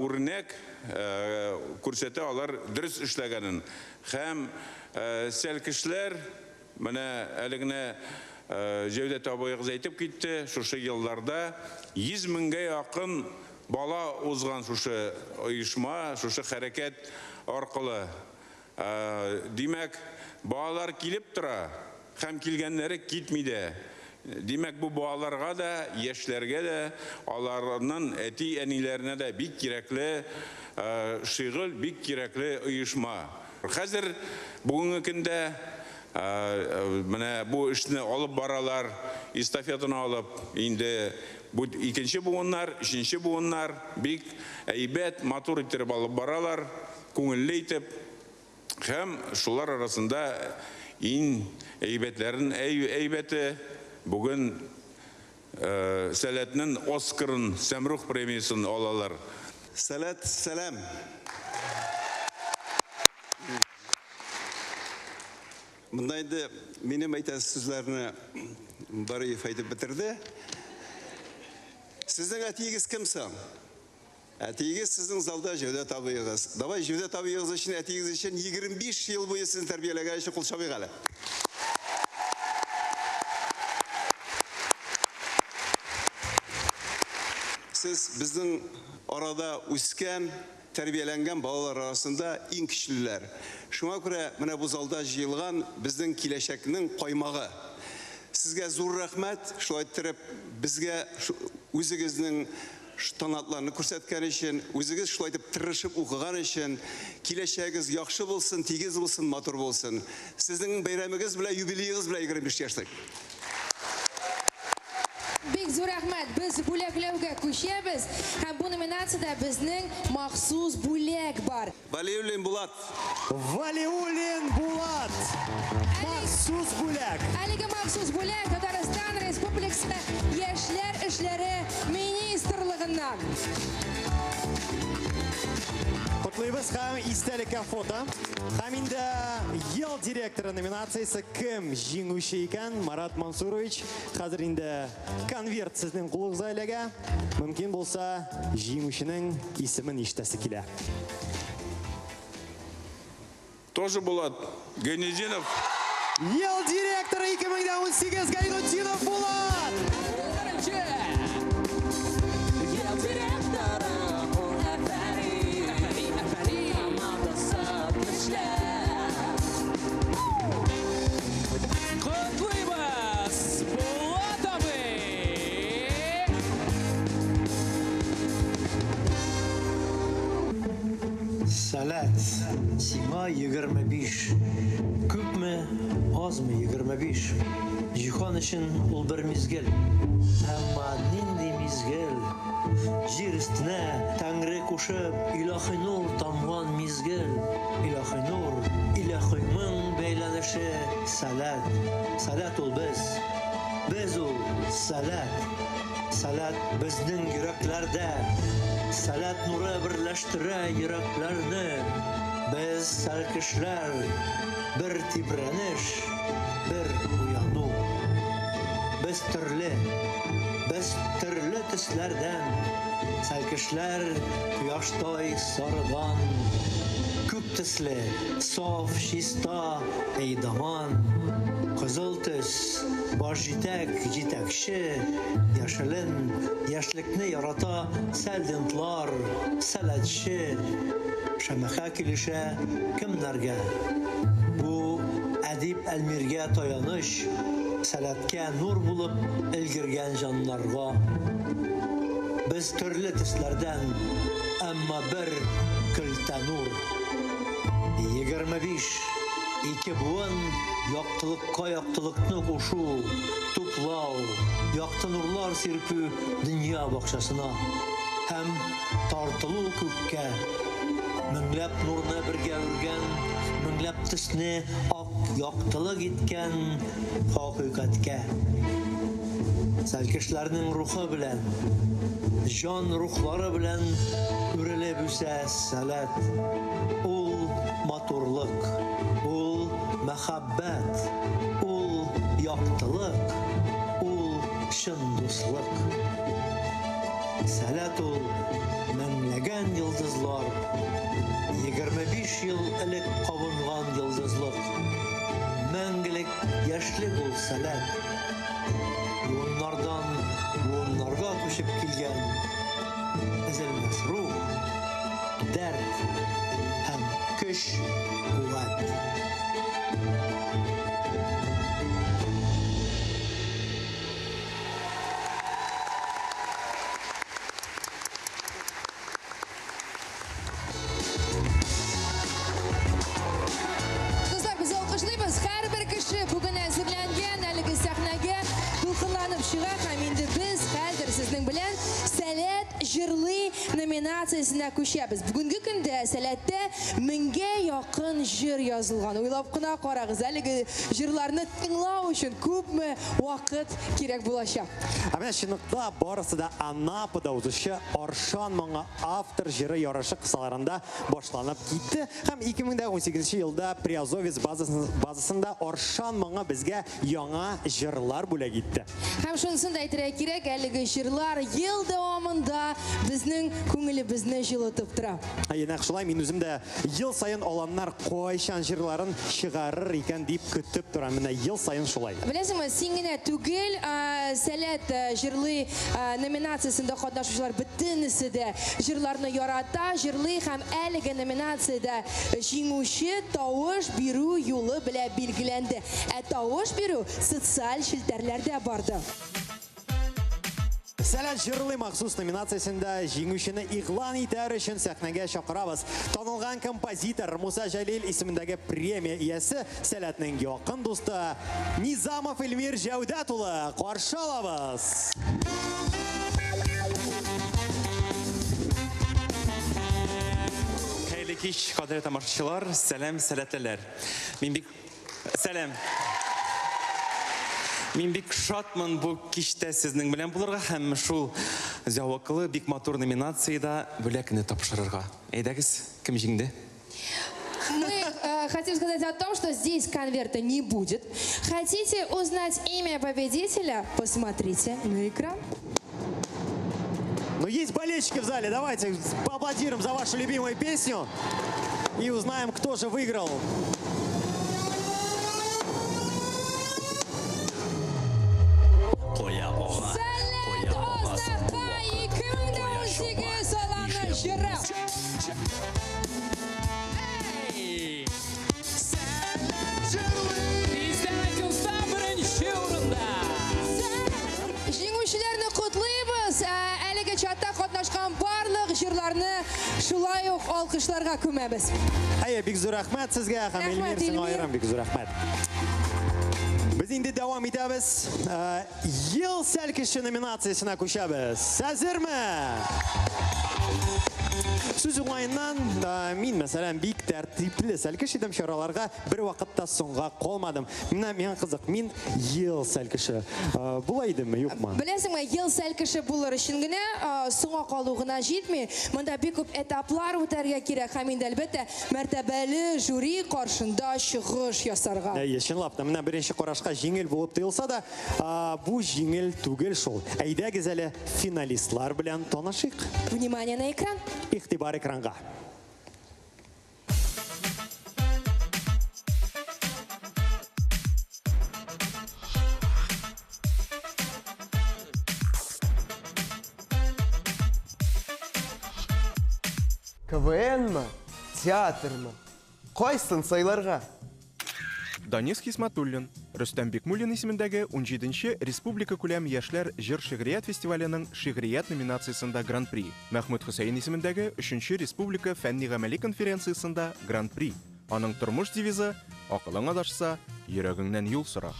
үрнәк күрсәтә алар дөрес эшләгәнен. Һәм сәлкешләр, менә әле генә Җәүдәт абыегыз әйтеп китте, шушы елларда 100 меңгә якын бала узган шушы оешма, шушы хәрәкәт аркылы. Димәк, балалар килеп тора һәм килгәннәре китми дә. Димәк, бу балаларга да, яшьләргә дә, аларның әти-әниләренә дә бик кирәкле шөгыль, бик кирәкле оешма. Хәзер бүгенге көндә менә бу эшне алып баралар, эстафетаны алып, инде бу икенче буыннар, өченче буыннар бик әйбәт, матур иттереп алып баралар, күңелле итеп. Һәм шулар арасында иң әйбәтләрен әйбәте бүген Сәләтнең Оскарын, Сәмрух премиясен алалар. Сәләт, сәлам. Монда инде минем әйтәсе сүзләрне Бариев әйтеп бетерде. Сезнең әтиегез кем соң? Әтиегез сезнең залда Җәүдәт абыегыз. Давай Җәүдәт абыегыз өчен, әтиегез өчен 25 ел буе сезне тәрбияләгән өчен кул чабыйк әле. Сез безнең арада үскән, тәрбияләнгән балалар арасында иң көчлеләр. Шуңа күрә менә бу залда җыелган безнең киләчәкнең каймагы. Сезгә зур рәхмәт, шулай иттереп безгә үзегезнең талантларны күрсәткән өчен, үзегез шулай итеп тырышып укыган өчен, киләчәгегез яхшы булсын, тигез булсын, матур булсын. Сезнең бәйрәмегез белән, юбилеегыз белән 25 яшьлек. Бик зур рәхмәт. Без бүләкләүгә күчәбез. Һәм бу номинациядә безнең махсус бүләк бар. Валиуллин Булат. Валиуллин Булат. Махсус бүләк. Әлеге махсус бүләк Татарстан Республикасы Яшьләр эшләре министрлыгыннан. Котлыйбыз һәм истәлеккә фото. Һәм инде ел директоры номинациясе кем җиңүче икән? Марат Мансурович, хәзер инде конверт сезнең кулыгызга эләгә. Мөмкин булса, җиңүченең исемен ишетәсе килә. Тоже Булат Гайнетдинов. Ел директоры 2018 Гайнетдинов Булат! Ел директоры ул әфәрин, әфәрин, командасы көчле. Котлыйбыз, Булат абый! Сәләт, сиңа 25. Күпме, азмы 25? Җиһан өчен ул бер мизгел. Әмма нинди мизгел! Җир өстенә Тәңре кушып, илаһи нур тамган мизгел. Илаһи нур, илаһи моң бәйләнеше, сәләт. Сәләт ул без. Без ул, сәләт. Сәләт безнең йөрәкләрдә. Сәләт нуры берләштерә йөрәкләрне. Без, сәлкешләр, бер тибрәнеш, бер уяну. Без төрле, без төрле төсләрдән. Сәлкешләр кояштай сарыдан. Күп төсле, саф, чиста, әйдаман. Кызыл төс, баш җитәк, җитәкче, яшелен, яшьлекне ярата сәлдентлар, сәләтче. Шәмәхә килешә кемнәргә? Бу әдип Әлмиргә таяныч, сәләткә нур булып өлгергән җаннарга. Без төрле төсләрдән, әмма бер көлтә нур. 25 ике буын яктылыкка яктылыкны кушу, туплау, якты нурлар сирпү дөнья бакчасына һәм тартылу күккә. Меңләп нурны бергә үргән, меңләп төсне ак яктылык иткән хакыйкатькә. Сәлкешләрнең рухы белән, җан рухлары белән үрелеп үсә сәләт. Ул матурлык, ул мәхәббәт, ул яктылык, ул чын дуслык. Сәләт ул меңләгән йолдызлар, 25 ел элек кабынган йолдызлык. Мәңгелек яшьлек ул сәләт. Буыннардан буыннарга күчеп килгән өзелмәс рух, дәрт һәм көч, куәт. Дуслар, без алкышлыйбыз. Һәрбер кеше бүген әзерләнгән әлеге сәхнәгә дулкынланып чыга һәм инде без хәзер сезнең белән Сәләт җырлый номинациясенә күчәбез. Бүгенге көндә Сәләттә меңгә якын җыр язылган. Уйлап кына карагыз, әлеге җырларны тыңлау өчен күпме вакыт кирәк булачак. Ә менә чынлыкта барысы да Анапада узучы Аршан моңы автор җыры ярышы кысаларында башланып китте һәм 2018 елда Приазовец базасында Аршан моңы безгә яңа җырлар бүләк итте. Һәм шунысын да әйтергә кирәк, әлеге җырлар ел дәвамында безнең күңелебезне җылытып тора. Әйе, нәкъ шулай, мин үзем дә ел саен аланнар кайчан җырларын чыгарыр икән дип көтеп торам. Менә ел саен шулай. Беләсеңме, син генә түгел, Сәләт җырлый номинациясендә катнашучылар бөтенесе дә җырларны ярата, җырлый һәм әлеге номинациядә җиңүче тавыш бирү юлы белән билгеләнде. Ә тавыш бирү социаль челтәрләрдә барды. Сәләт җырлый махсус номинациясендә җиңүчене игълан итәр өчен сәхнәгә чакырабыз. Танылган композитор Муса Җәлил исемендәге премия иясе, Сәләтнең якын дусты Низамов Эльмир Җәүдәт улы. Каршы алабыз! Хәерле кич, кадерле тамашачылар, сәлам, сәләтлеләр. Мин бик сәлам. Мин бик шатмын бу кичтә сезнең белән булырга һәм шул зәвыклы, бик матур номинациядә бүләкне тапшырырга. Әйдәгез, кем җиңде? Мы хотим сказать о том, что здесь конверта не будет. Хотите узнать имя победителя? Посмотрите на экран. Но есть болельщики в зале. Давайте поаплодируем за вашу любимую песню и узнаем, кто же выиграл. Кая ага, Сәләт кая агасың бу Азнакай вакыт, кая чаба, 2018 аланы нишләп җыры. Эй! Тиздән юлда беренче урында. Җиңүчеләрне котлыйбыз. Әлеге чатта катнашкан барлык җырларны шулай ук алкышларга күмәбез. Әйе, бик зур рәхмәт сезгә һәм Рәхмәт, Эльмир, сиңа Эльмир. аерым бик зур рәхмәт. Без Без инде дәвам итәбез. Ел сәлкеше номинациясенә күчәбез. Әзерме? Сүз уңаеннан, мин, мәсәлән, бик тәртипле сәлкеш идем, чараларга бер вакытта соңга калмадым. Менә миңа кызык, мин ел сәлкеше. Була идемме, юкмы? Беләсеңме, ел сәлкеше булыр өчен генә соңга калу гына җитми. Монда бик күп этаплар үтәргә кирәк һәм инде, әлбәттә, мәртәбәле жюри каршында чыгыш ясарга. Әйе, чынлап та, менә беренче карашка җиңел булып тоелса да, бу җиңел түгел шул. Әйдәгез әле финалистлар белән танышыйк. Внимание на экран. Игътибар экранга. КВНмы, театрмы? Кайсын сайларга? Данис Хисматуллин, Рөстәм Бикмуллин исемендәге 17нче республика күләм яшьләр җыр-шигърият фестиваленең шигърият номинациясендә гран-при, Мәхмүт Хөсәен исемендәге 3нче республика фәнни-гамәли конференциясендә гран-при. Аның тормыш девизы, Акылың адашса, йөрәгеңнән юл сора.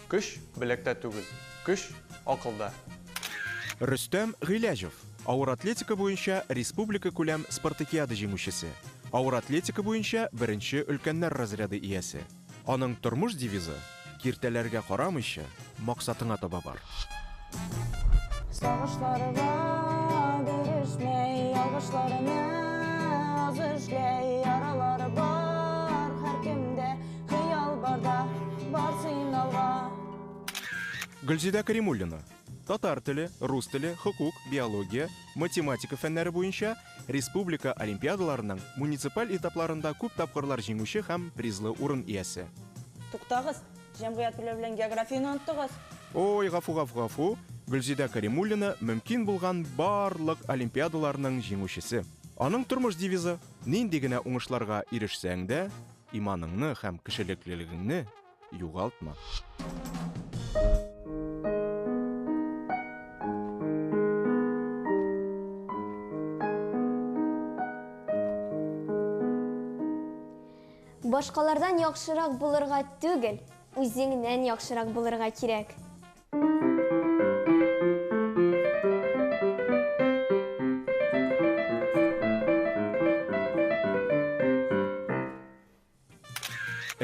Көч беләктә түгел, көч акылда. Рөстәм Гыйләҗев, авыр атлетика буенча республика күләм спартакиада җиңүчесе, авыр атлетика буенча беренче өлкәннәр разряды иясе. Аның тормыш девизы, киртәләргә карамыйча, максатыңа таба бар. Сагышларга бирешмәй, ялгышларны аз эшләй, яралары бар һәркемдә, хыял барда, бар син алга. Гөлзидә Каримуллина, татар теле, рус теле, хокук, биология, математика фәннәре буенча республика олимпиадаларының муниципаль этапларында күп тапкырлар җиңүче һәм призлы урын иясе. Туктагыз, җәмгыять белү белән географияне оныттыгыз. Ой, гафу, гафу, гафу. Гөлзидә Каримуллина мөмкин булган барлык олимпиадаларның җиңүчесе. Аның тормыш девизы, нинди генә уңышларга ирешсәң дә, иманыңны һәм кешелеклелегеңне югалтма. Башкалардан яхшырак булырга түгел, үзеңнән яхшырак булырга кирәк.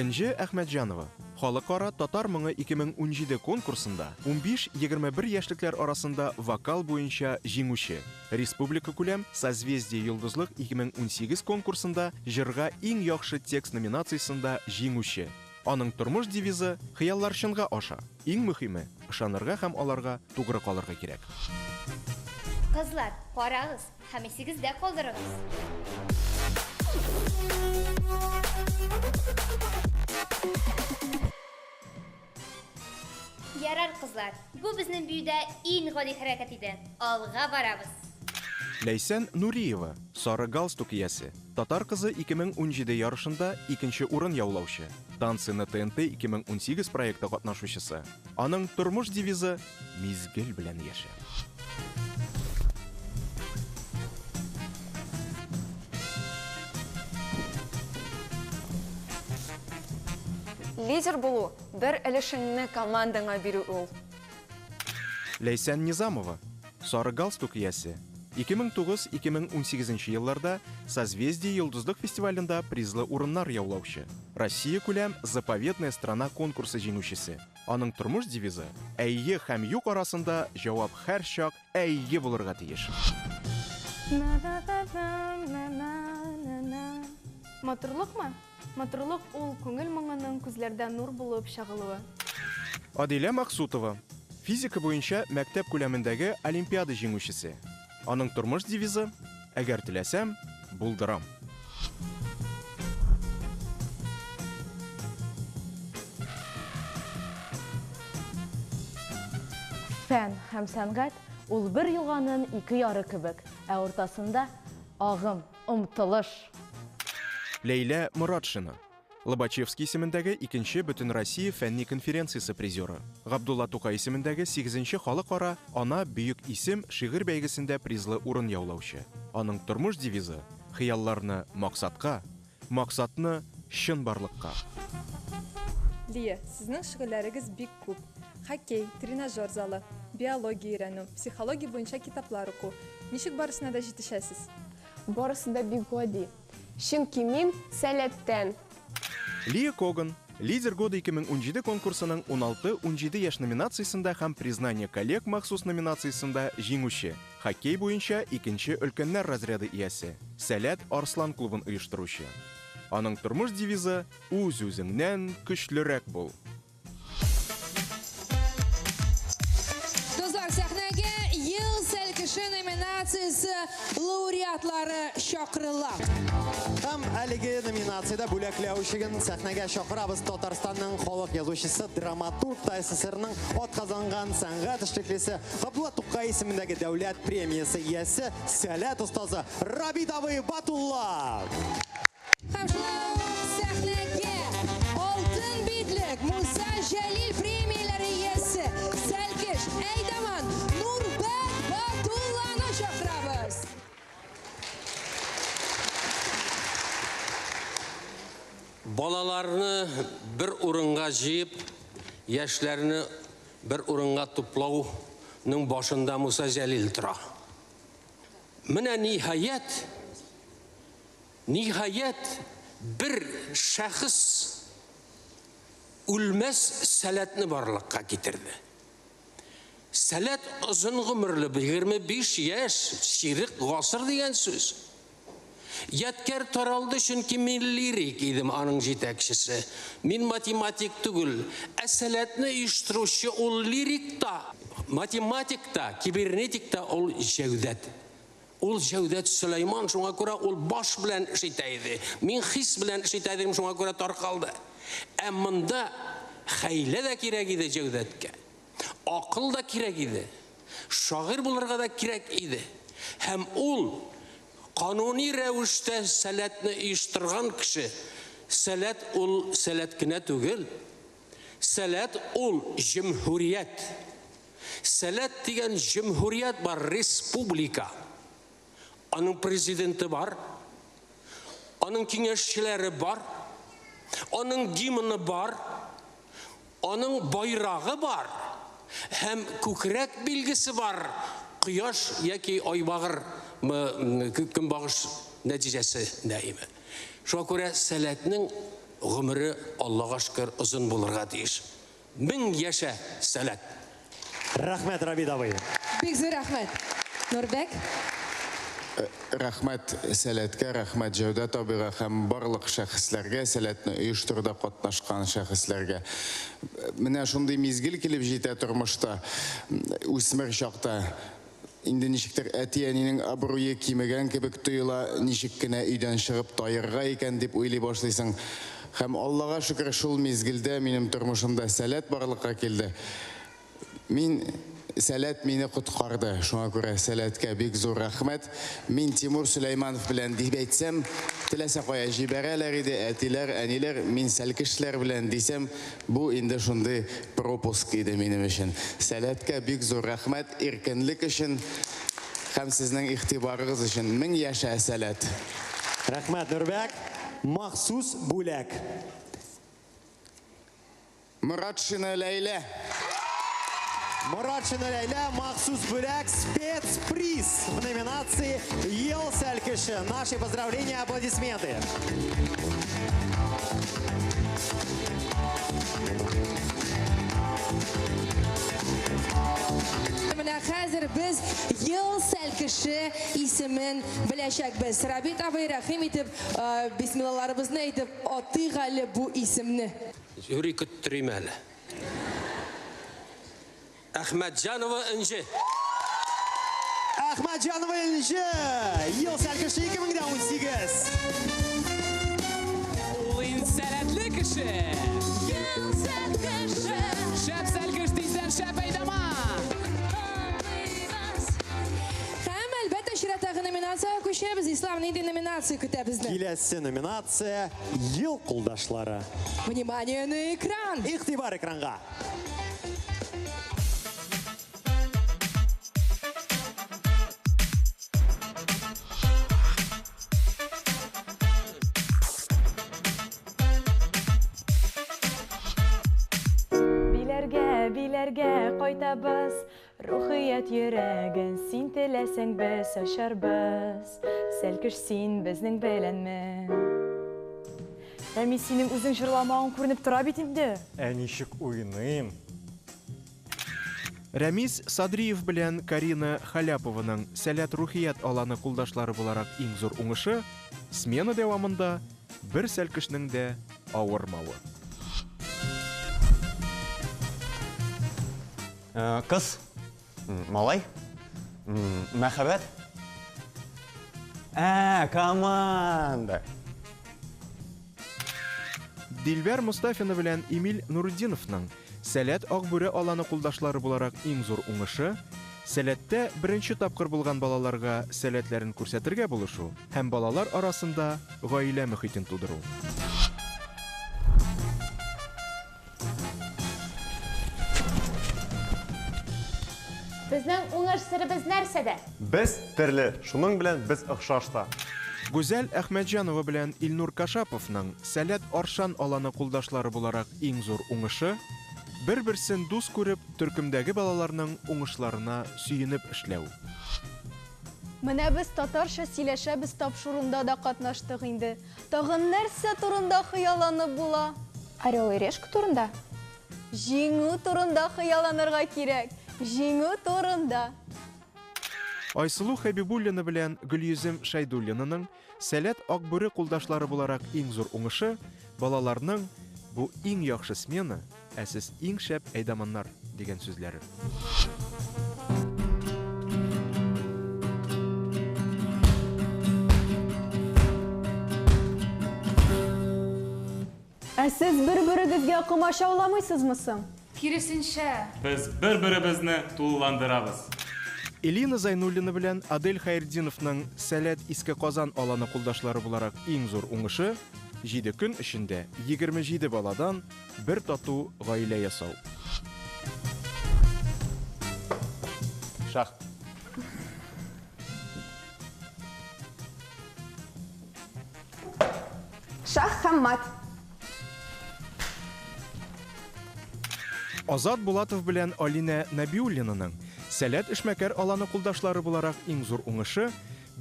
Энҗе Әхмәтҗанова Халыкара татар моңы 2017 конкурсында 15-21 яшьлекләр арасында вокал буенча җиңүче. Республикакүләм Созвездие-Йолдызлык 2018 конкурсында җырга иң яхшы текст номинациясендә җиңүче. Аның тормыш девизы Хыяллар чынга аша. Иң мөһиме, ышанырга һәм аларга тугры калырга кирәк. Кызлар, карагыз һәм исегездә калдырыгыз. Ярар, кызлар, бу безнең биюдә иң гади хәрәкәт иде. Алга барабыз. Ләйсән Нуриева, сары галстук иясе, Татар кызы 2017 ярышында икенче урын яулаучы, Танцы на ТНТ 2018 проекты катнашучысы. Аның тормыш девизы Мизгел белән яшә. Лидер булу, бер өлешеңне командаңа бирү ул. Ләйсән Низамова, сары галстук иясе, 2009-2018 елларда Созвездие-Йолдызлык фестивалендә призлы урыннар яулаучы, Россиякүләм Заповедная страна конкурсы җиңүчесе. Аның тормыш девизы, Әйе һәм юк арасында җавап һәрчак әйе булырга тиеш. Матурлыкмы? Матурлык ул күңел моңының күзләрдә нур булып чагылуы. Адилә Максутова, физика буенча мәктәп күләмендәге олимпиада җиңүчесе. Аның тормыш девизы, Әгәр теләсәм, булдырам. Фән һәм сәнгать ул бер елганын ике яры кебек, ә уртасында агым, омтылыш. Ләйлә Моратшина, Лобачевский исемендәге икенче Бөтенроссия фәнни конференциясе призеры. Габдулла Тукай исемендәге сигезенче халыкара Ана, бөек исем шигырь бәйгесендә призлы урын яулаучы. Аның тормыш девизы, Хыялларны максатка, максатны чынбарлыкка. Лия, сезнең шөгыльләрегез бик күп. Хоккей, тренажер залы, биология өйрәнү, психология буенча китаплар уку. Ничек барысына да җитешәсез? Барысы да бик гади. Чөнки мин Сәләттән. Лия Коган, Лидер года 2017 конкурсының 16-17 яшь номинациясендә һәм Признание коллег махсус номинациясендә җиңүче, хоккей буенча икенче өлкәннәр разряды иясе, Сәләт Арслан клубын оештыручы. Аның тормыш девизы, Үз-үзеңнән көчлерәк бул! Дуслар, сәхнәгә Ел сәлкеше номинациясе лауреатлары чакырыла. Һәм әлеге номинациядә бүләкләү өчен сәхнәгә чакырабыз Татарстанның халык язучысы, драматург, ТАССРның атказанган сәнгать эшлеклесе, Габдулла Тукай исемендәге дәүләт премиясе иясе, сәләт остазы Рабит абый Батулла. Һәм шулай ук сәхнәгә Алтын битлек, Муса Җәлил премияләре иясе, сәлкеш, әйдаман Нурбәк Батулланы чакырабыз. Балаларны бер урынга җыеп, яшьләрне бер урынга туплауның башында Муса Җәлил тора. Менә ниһаять, Ниһаять, бер шәхес үлмәс сәләтне барлыкка китерде. Сәләт озын гомерле, 25 яшь, чирек гасыр дигән сүз. Ядкәр таралды, чөнки мин лирик идем, аның җитәкчесе. Мин математик түгел, ә сәләтне оештыручы ул лирик та, математик та, кибернетик та ул Җәүдәт. Ул Җәүдәт Сөләйман, шуңа күрә ул баш белән эш итә иде. Мин хис белән эш итә идем, шуңа күрә таркалды. Ә монда хәйлә дә кирәк иде Җәүдәткә. Акыл да кирәк иде. Шагыйрь булырга да кирәк иде. Һәм ул кануни рәвештә сәләтне оештырган кеше. Сәләт ул сәләт кенә түгел. Сәләт ул җөмһүрият. Сәләт дигән җөмһүрият бар, республика. Аның президенты бар, аның киңәшчеләре бар, аның гимны бар, аның байрагы бар һәм күкрәк билгесе бар, кояш яки айбагыр көнбагыш нәтиҗәсе дәиме. Шуңа күрә Сәләтнең гомере, Аллага шөкер, озын булырга тиеш. Мең яшә, Сәләт! Рәхмәт, Рабит абый! Бик зур рәхмәт, Нурбәк! Рәхмәт Сәләткә, рәхмәт Җәүдәт абыйга һәм барлык шәхесләргә, Сәләтне оештыруда катнашкан шәхесләргә. Менә шундый мизгел килеп җитә тормышта, үсмер чакта. Инде ничектер әти-әнинең абруе кимегән кебек тоела, ничек кенә өйдән чыгып таерга икән дип уйлый башлыйсың. Һәм Аллага шөкер, шул мизгелдә минем тормышымда Сәләт барлыкка килде. Мин, Сәләт мине коткарды. Шуңа күрә Сәләткә бик зур рәхмәт. Мин Тимур Сөләйманов белән дип әйтсәм, теләсә кая җибәрәләр иде, әтиләр, әниләр, мин сәлкешләр белән дисәм, Бу инде шундый пропуск иде минем өчен. Сәләткә бик зур рәхмәт, иркенлек өчен һәм сезнең игътибарыгыз өчен. Мең яшә, Сәләт! Рәхмәт, Нурбәк. Махсус бүләк. Моратшина Ләйлә. Моратшина Ләйлә, махсус бүләк, спецприз в номинации Ел сәлкеше. Наши поздравления, аплодисменты. Менә хәзер без Ел сәлкеше исемен беләчәкбез. Рабит абый, рәхим итеп, э, бисмиллаларыбызны әйтеп, атыйк әле бу исемне. Юри көттерим әле. Әхмәтҗанова Энҗе. Әхмәтҗанова Энҗе! Ел сәлкеше 2018. Ул иң сәләтле кеше. Ел сәлкеше. Шәп сәлкеш тиздән шәп әйдаман. Һәм, әлбәттә, чираттагы номинациягә күчәбез. күчәбез. Ислам, нинди номинация көтә безне? Киләсе номинация Ел кулдашлары. Внимание на экран! Игътибар экранга! Биләргә, биләргә кайтабыз, Рухият йөрәген син теләсәң без ачарбыз. Сәлкеш син безнең беләнме? Рәмис, синең үзең җырламавың күренеп тора бит инде. Ә ничек уйныйм? Рәмис Садриев белән Карина Халяпованың Сәләт Рухият аланы кулдашлары буларак иң зур уңышы, смена дәвамында бер сәлкешнең дә авырмавы. Кыз, малай, мәхәббәт. Ә, команда. Дилбәр Мостафина белән Эмиль Нуретдиновның Сәләт Акбүре аланы кулдашлары буларак иң зур уңышы, Сәләттә беренче тапкыр булган балаларга сәләтләрен күрсәтергә булышу һәм балалар арасында гаилә мөхитен тудыру. Безнең уңыш серебез нәрсәдә? Без төрле, шуның белән без охшаш та. Гүзәл Әхмәтҗанова белән Илнур Кашаповның Сәләт Аршан аланы кулдашлары буларак иң зур уңышы, бер-берсен дус күреп, төркемдәге балаларның уңышларына сөенеп эшләү. Менә без татарча сөйләшәбез тапшыруында да катнаштык инде. Тагын нәрсә турында хыялланып була? Орел и решка турында? Җиңү турында хыялланырга кирәк. Җиңү турында. Айсылу Хәбибуллина белән Гөлйөзем Шәйдуллинаның Сәләт Акбүре кулдашлары буларак иң зур уңышы, балаларның Бу иң яхшы смена, ә сез иң шәп әйдаманнар, дигән сүзләре. Ә сез бер-берегезгә комачауламыйсызмы соң? Киресенчә. Без бер-беребезне тулыландырабыз. Элина Зайнуллина белән Адель Хәйретдиновның Сәләт Иске Казан аланы кулдашлары буларак иң зур уңышы, җиде көн эчендә 27 баладан бер тату гаилә ясау. Шах. Шах һәм мат. Азат Булатов белән Алинә Нәбиуллинаның Сәләт эшмәкәр аланы кулдашлары буларак иң зур уңышы,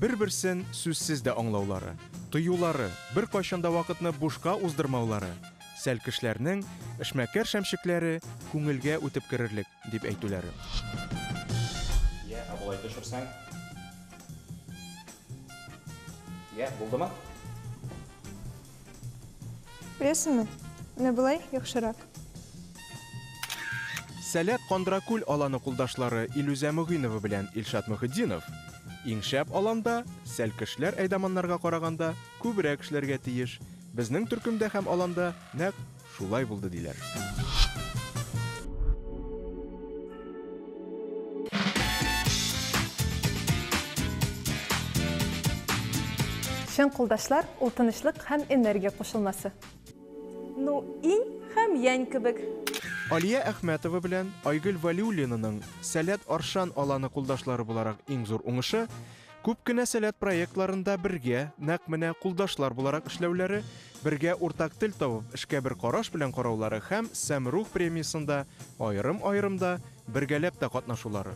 бер-берсен сүзсез дә аңлаулары, тоюлары, беркайчан да вакытны бушка уздырмаулары, сәлкешләрнең эшмәкәр шәмчекләре күңелгә үтеп керерлек, дип әйтүләре. Йә, ә болай төшерсәң? Йә, булдымы? Беләсеңме, менә болай яхшырак. Сәләт Кандракүл аланы кулдашлары Илүзә Мөгыйнова белән Илшат Мөхетдинов иң шәп аланда сәлкешләр әйдаманнарга караганда күбрәк эшләргә тиеш. Безнең төркемдә һәм аланда нәкъ шулай булды, диләр. Чын кулдашлар ул тынычлык һәм энергия кушылмасы. Ну, инь һәм янь кебек. Алия Әхмәтова белән Айгөл Вәлиуллинаның Сәләт Аршан аланы кулдашлары буларак иң зур уңышы, күп кенә Сәләт проектларында бергә, нәкъ менә кулдашлар буларак эшләүләре, бергә уртак тел табып, эшкә бер караш белән караулары һәм Сәмрух премиясендә аерым-аерым да, бергәләп тә катнашулары.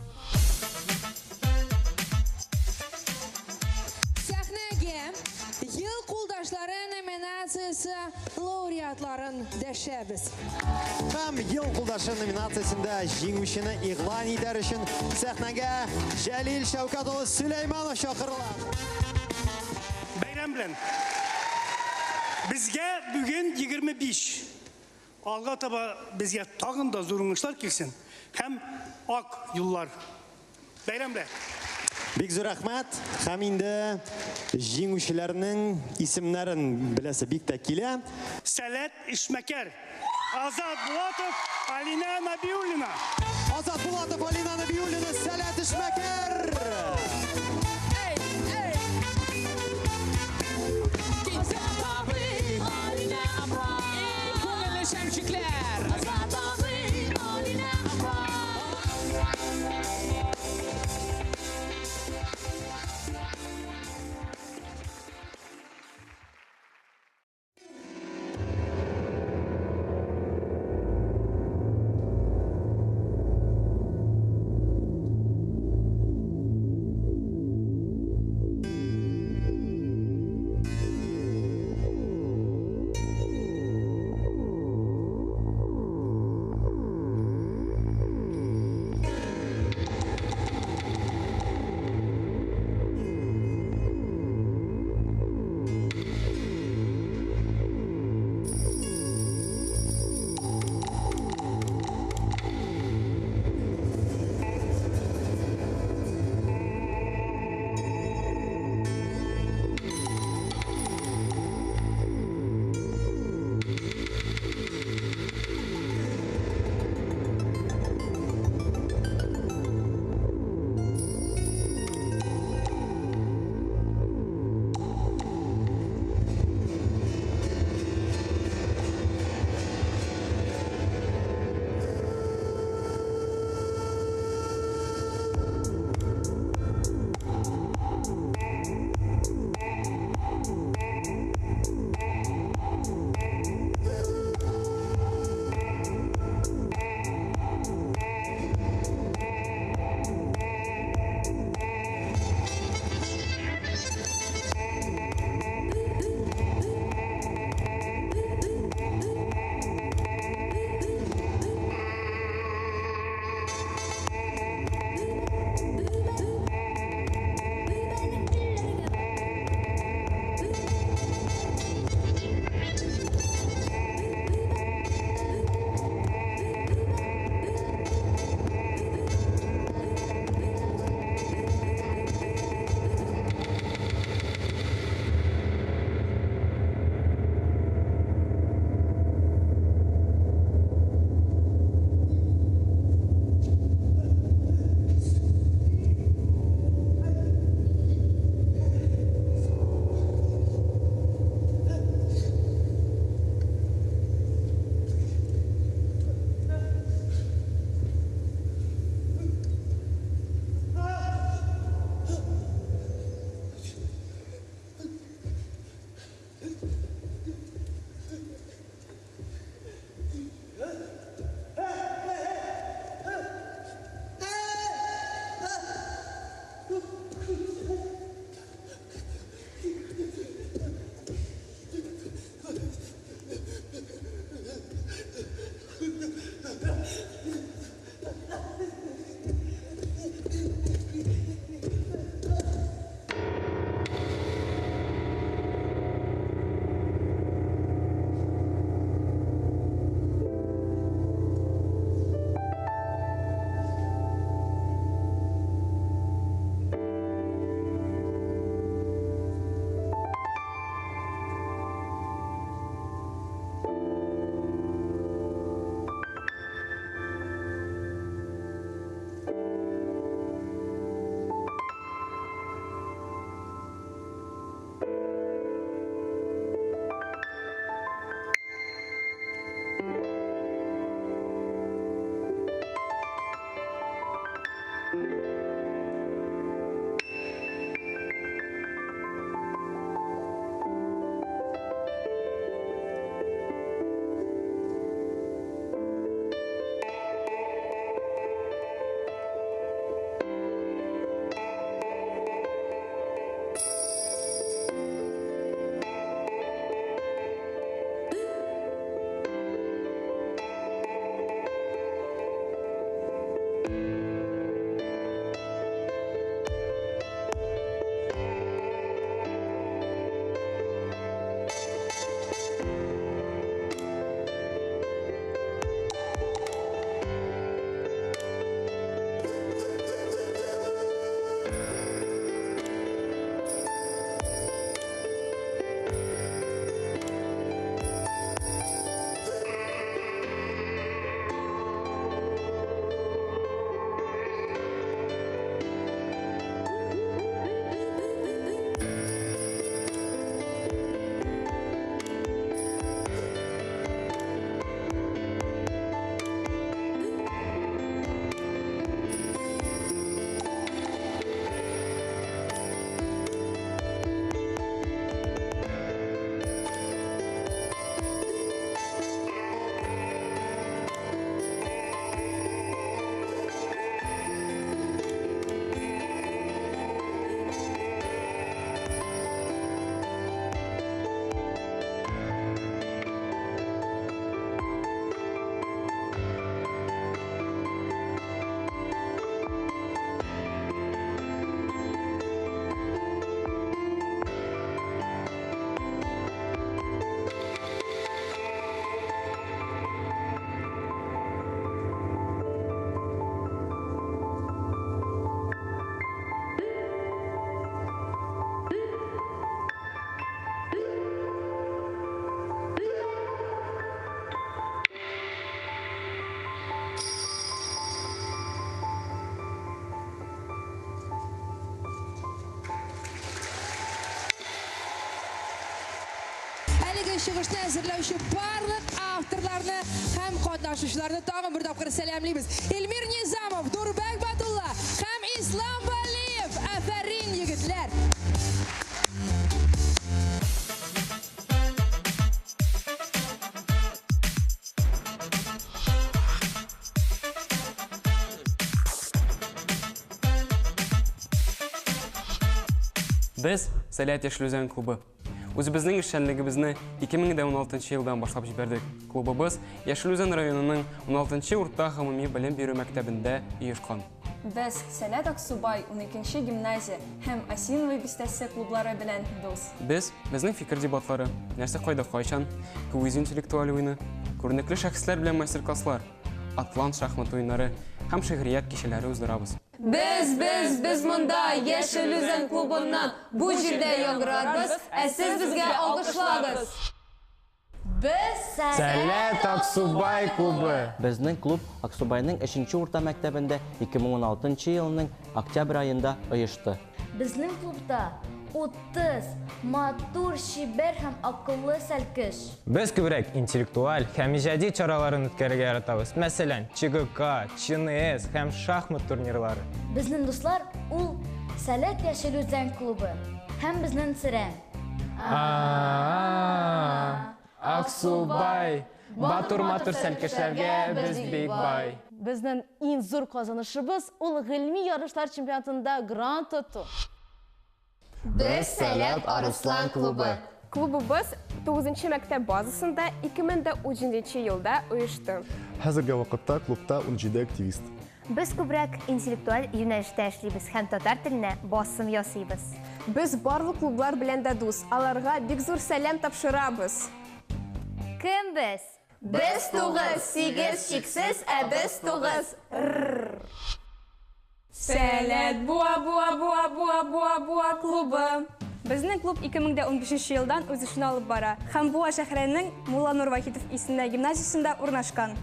Сәхнәгә Ел кулдашлары номинациясе лауреатларын дәшәбез. Һәм Ел кулдашы номинациясендә җиңүчене игълан итәр өчен сәхнәгә Җәлил Шәүкәт улы Сөләйманов чакырыла. Бәйрәм белән! Безгә бүген 25. Алга таба безгә тагын да зур уңышлар килсен һәм ак юллар. Бәйрәм белән! Бик зур рәхмәт. Һәм инде җиңүчеләрнең исемнәрен беләсе бик тә килә. Сәләт эшмәкәр Азат Булатов, Алинә Нәбиуллина. Азат Булатов, Алинә Нәбиуллина, Сәләт эшмәкәр! Эй, эй! Әлеге чыгышны әзерләүче барлык авторларны һәм катнашучыларны тагын бер тапкыр сәламлибез. Эльмир Низамов, Нурбәк Батулла һәм Ислам Валиев. Афәрин, егетләр! Без Сәләт Яшел Үзән клубы. Үзебезнең эшчәнлегебезне 2016 елдан башлап җибәрдек. Клубыбыз Яшел Үзән районының 16 урта гомуми белем бирү мәктәбендә оешкан. Без Сәләт Аксубай 12 гимназия һәм Осиновый бистәсе клублары белән дус. Без, безнең фикер дебатлары, нәрсә кайда кайчан, квиз интеллектуаль уены, күренекле шәхесләр белән мастер-класслар, Атлант шахмат уеннары һәм шигърият кичәләре уздырабыз. Без, без, без монда Яшел Үзән клубыннан бу җирдә яңгырарбыз, ә сез безгә алкышлагыз. Без Сәләт Аксубай клубы. Безнең клуб Аксубайның 3 урта мәктәбендә 2016 елның октябрь аенда оешты. Безнең клубта 30 матур, чибәр һәм акыллы сәлкеш. Без күбрәк интеллектуаль һәм иҗади чараларын үткәрергә яратабыз. Мәсәлән, ЧГК, ЧНС һәм шахмат турнирлары. Безнең дуслар ул Сәләт Яшел Үзән клубы һәм безнең Сөрән. Аксубай, батур-матур сәлкешләргә без бик бай. Безнең иң зур казанышыбыз ул гыйльми ярышлар чемпионатында грант тоту. Без Сәләт Арыслан клубы. Клубыбыз 9 мәктәп базасында 2017 елда оешты. Хәзерге вакытта клубта 17 активист. Без күбрәк интеллектуаль юнәлештә эшлибез һәм татар теленә басым ясыйбыз. Без барлык клублар белән дә дус. Аларга бик зур сәлам тапшырабыз. Кем без? Без 9, 8 чиксез, ә без 9. Сәләт Буа Буа Буа Буа Буа Буа клубы. Безнең клуб 2015 елдан үз эшен алып бара һәм Буа шәһәренең Мулланур Вахитов исемле гимназиясендә урнашкан.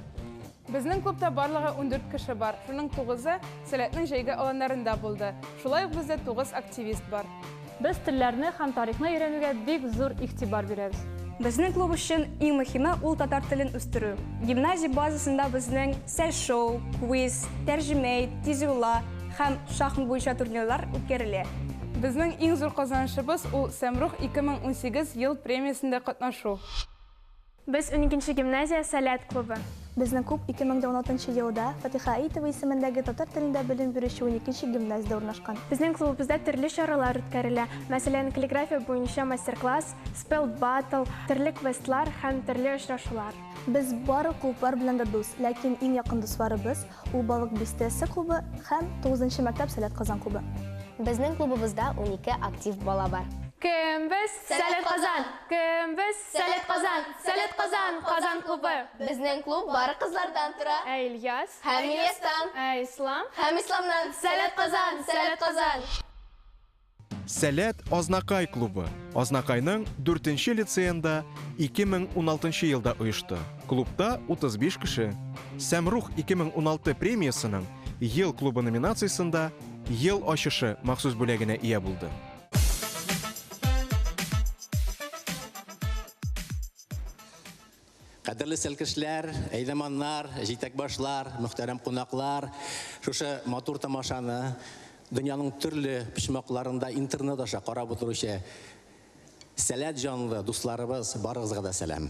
Безнең клубта барлыгы 14 кеше бар. Шуның 9-ы Сәләтнең җәйге аланнарында булды. Шулай ук бездә 9 активист бар. Без телләрне һәм тарихны өйрәнүгә бик зур игътибар бирәбез. Безнең клуб өчен иң мөһиме ул татар телен үстерү. Гимназия базасында безнең сәл-шоу, квиз, тәрҗемә, тиз юлла һәм шахмат буенча турнирлар үткәрелә. Безнең иң зур казанышыбыз ул Сәмрух 2018 ел премиясендә катнашу. Без 12 гимназия Сәләт клубы. Безнең клуб 2016 елда Фатиха Аитова исемендәге татар телендә белем бирүче 12 гимназиядә урнашкан. Безнең клубыбызда төрле чаралар үткәрелә. Мәсәлән, каллиграфия буенча мастер-класс, спелл баттл, төрле квестлар һәм төрле очрашулар. Без барлык клублар белән дә дус, ләкин иң якын дусларыбыз ул Балык Бистәсе клубы һәм 9 мәктәп Сәләт Казан клубы. Безнең клубыбызда 12 актив бала бар. Кем без? Сәләт Казан! Кем без? Сәләт Казан! Сәләт Казан! Казан клубы! Безнең клуб бары кызлардан тора. Ә Ильяс? Һәм Ильястан. Ә Ислам? Һәм Исламнан. Сәләт Казан! Сәләт Казан! Сәләт Азнакай клубы Азнакайның 4 лицеенда 2016 елда оешты. Клубта 35 кеше. Сәмрух 2016 премиясының Ел клубы номинациясендә Ел ачышы махсус бүләгенә ия булды. Кадерле сәлкешләр, әйдәманнар, җитәкбашлар, мөхтәрәм кунаклар, шушы матур тамашаны дөньяның төрле почмакларында интернет аша карап утыручы сәләт җанлы дусларыбыз, барыгызга да сәлам.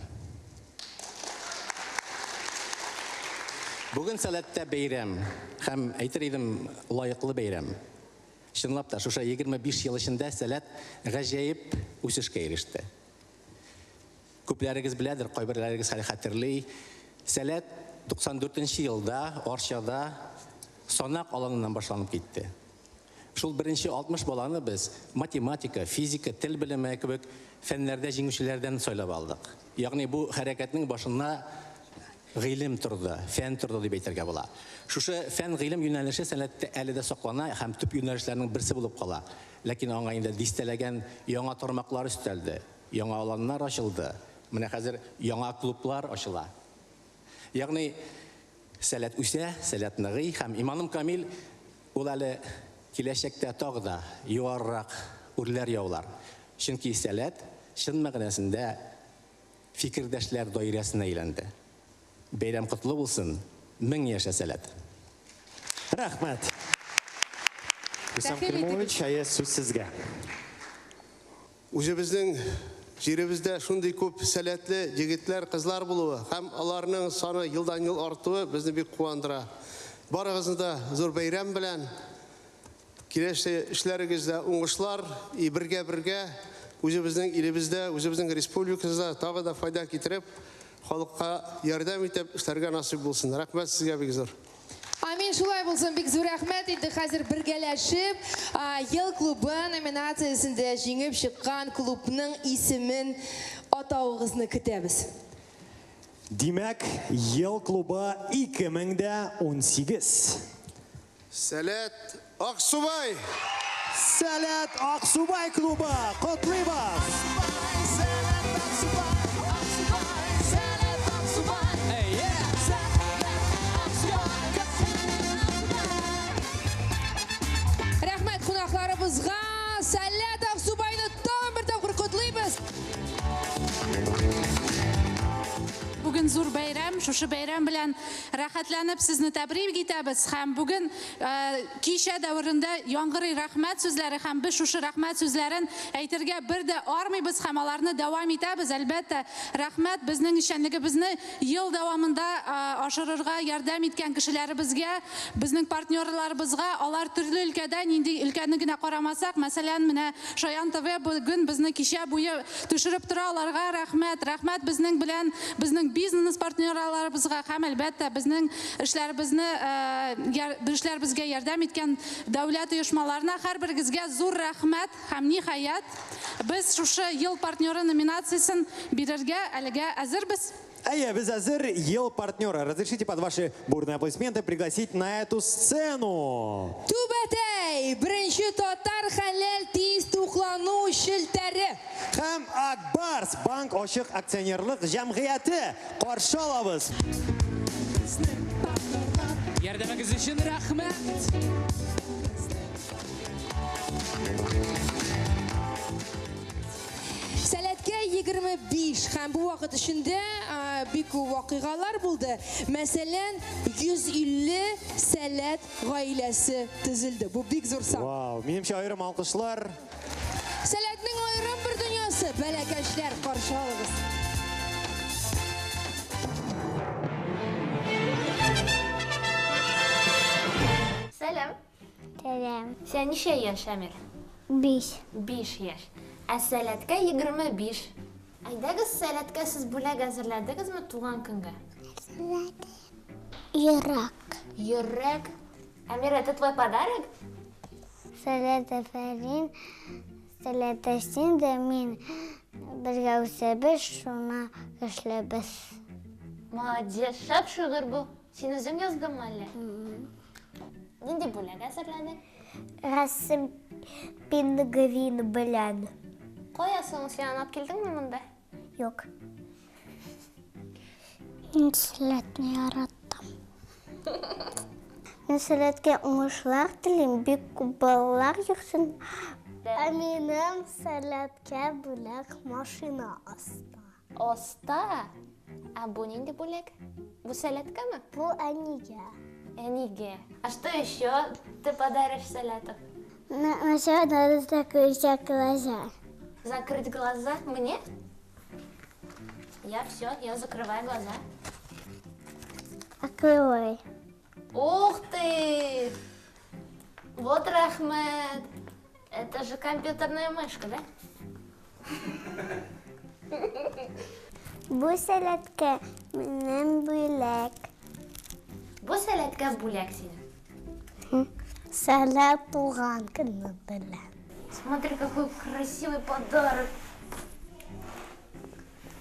Бүген сәләттә бәйрәм һәм әйтер идем лаеклы бәйрәм. Чынлап та шушы 25 ел эчендә сәләт гаҗәеп үсешкә иреште. Күпләрегез беләдер, кайберләрегез әле хәтерли. Сәләт 94 елда Арчада Санак аланыннан башланып китте. Шул беренче 60 баланы без математика, физика, тел белеме кебек фәннәрдә җиңүчеләрдән сайлап алдык. Ягъни бу хәрәкәтнең башында гыйлем торды, фән торды дип әйтергә була. Шушы фән гыйлем юнәлеше сәләттә әле дә саклана һәм төп юнәлешләрнең берсе булып кала. Ләкин аңа инде дистәләгән яңа тармаклар өстәлде, яңа аланнар ачылды. Менә хәзер яңа клублар ачыла. Ягъни сәләт үсә, сәләт ныгый һәм иманым камил, ул әле киләчәктә тагы да югарырак үрләр яулар. Чөнки сәләт чын мәгънәсендә фикердәшләр даирәсенә әйләнде. Бәйрәм котлы булсын, мең яшә сәләт. Рәхмәт. Рөстәм Кәримович, әйе, сүз сезгә. Үзебезнең җиребездә шундый күп сәләтле егетләр, кызлар булуы һәм аларның саны елдан-ел артуы безне бик куандыра. Барыгызны да зур бәйрәм белән, киләчәк эшләрегездә уңышлар, и бергә-бергә үзебезнең илебездә, үзебезнең республикабызда тагы да файда китереп, халыкка ярдәм итеп эшләргә насыйп булсын. Рәхмәт сезгә бик зур. Амин, шулай булсын, бик зур рәхмәт. Инде хәзер бергәләшеп, Ел клубы номинациясендә җиңеп чыккан клубның исемен атавыгызны көтәбез. Димәк, Ел клубы 2018. Сәләт Аксубай! Сәләт Аксубай клубы! Котлыйбыз! Рәхмәт кунакларыбызга! Сәләт Аксубайны тагын бер тапкыр котлыйбыз! Бүген зур бәйрәм, шушы бәйрәм белән рәхәтләнеп сезне тәбрик итәбез һәм бүген кичә дәверендә яңгырый рәхмәт сүзләре һәм без шушы рәхмәт сүзләрен әйтергә бер дә армыйбыз һәм аларны дәвам итәбез. Әлбәттә, рәхмәт безнең эшчәнлегебезне ел дәвамында ашырырга ярдәм иткән кешеләребезгә, безнең партнерларыбызга, алар төрле өлкәдә, нинди өлкәне генә карамасак, мәсәлән, менә Шаян ТВ бүген безне кичә буе төшереп тора, аларга рәхмәт, рәхмәт безнең белән, безнең бизнес партнерларыбызга һәм әлбәттә безнең эшләребезне эшләребезгә ярдәм иткән дәүләт оешмаларына һәрберегезгә зур рәхмәт һәм ниһаять без шушы ел партнеры номинациясен бирергә әлегә әзербез. Әйе, без әзер, ел партнеры. Разрешите под ваши бурные аплодисменты пригласить на эту сцену. Түбәтәй, беренче татар хәләл тиз туклану челтәре. Һәм Акбарс банк ачык акционерлык җәмгыяте. Каршы алабыз. Ярдәмегез өчен рәхмәт. Сәләткә 25 һәм бу вакыт эчендә бик күп вакыйгалар булды. Мәсәлән, 150 Сәләт гаиләсе төзелде. Бу бик зур сан. Вау, минемчә аерым алкышлар. Сәләтнең аерым бер дөньясы, бәләкәчләр, каршы алыгыз. Сәлам. Сәлам. Сиңа ничә яшь, Әмир? 5. 5 яшь. Ә Сәләткә 25. Әйдәгез, Сәләткә сез бүләк әзерләдегезме туган көнгә? Әзерләдем. Йөрәк. Йөрәк. Әмир, это твой подарок? Сәләт афәрин. Сәләт син дә мин бергә үсәбез, шуңа көчлебез. Молодец, шәп шигырь бу. Син үзең яздыңмы әллә? Нинди бүләк әзерләдең? Рәсем пингвин белән. Кая соң син аны алып килдеңме монда? Юк. Мин Сәләтне яратам. Мин Сәләткә уңышлар телим, бик күп балалар йөрсен. Ә минем Сәләткә бүләк машина оста. Оста? Ә бу нинди бүләк? Бу Сәләткәме? Бу әнигә. Әнигә. А что еще ты подаришь Сәләту? Сначала надо закрыть глаза. Закрыть глаза мне? Я все, я закрываю глаза. Открывай. Ух ты! Вот рәхмәт! Это же компьютерная мышка, да? Бу Сәләткә минем бүләк. Бу Сәләткә бүләк синең. Сәләт туган көне белән. Смотри, какой красивый подарок.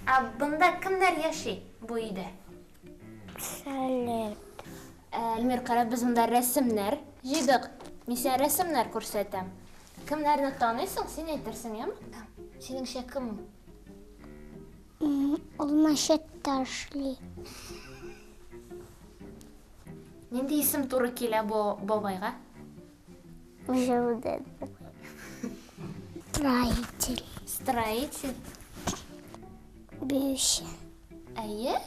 Ә бында кемнәр яши бу өйдә? Сәләт. Эльмир, кара, без монда рәсемнәр җыйдык. Мин сиңа рәсемнәр күрсәтәм. Кемнәрне таныйсың, син әйтерсең, яме? Синеңчә кем ул? Ул мәчеттә эшли. Нинди исем туры килә бу бабайга? Җәүдәт бабай. Строитель. Строитель. Биюче. Әйе?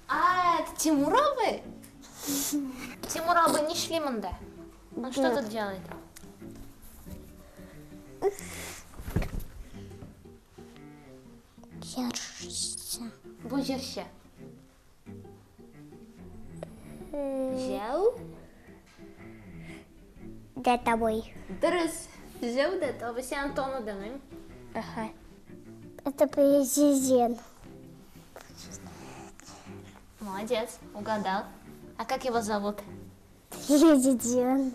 А, это Тимур абый? Тимур абый нишли монда? Он что тут делает? Җырчы. Бу җырчы. Җәү? Дәт абый. Дөрес. Җәүдәт абый, син аны таныдың, әйме? Ага. Это президент. Молодец, угадал. А как его зовут? Президент.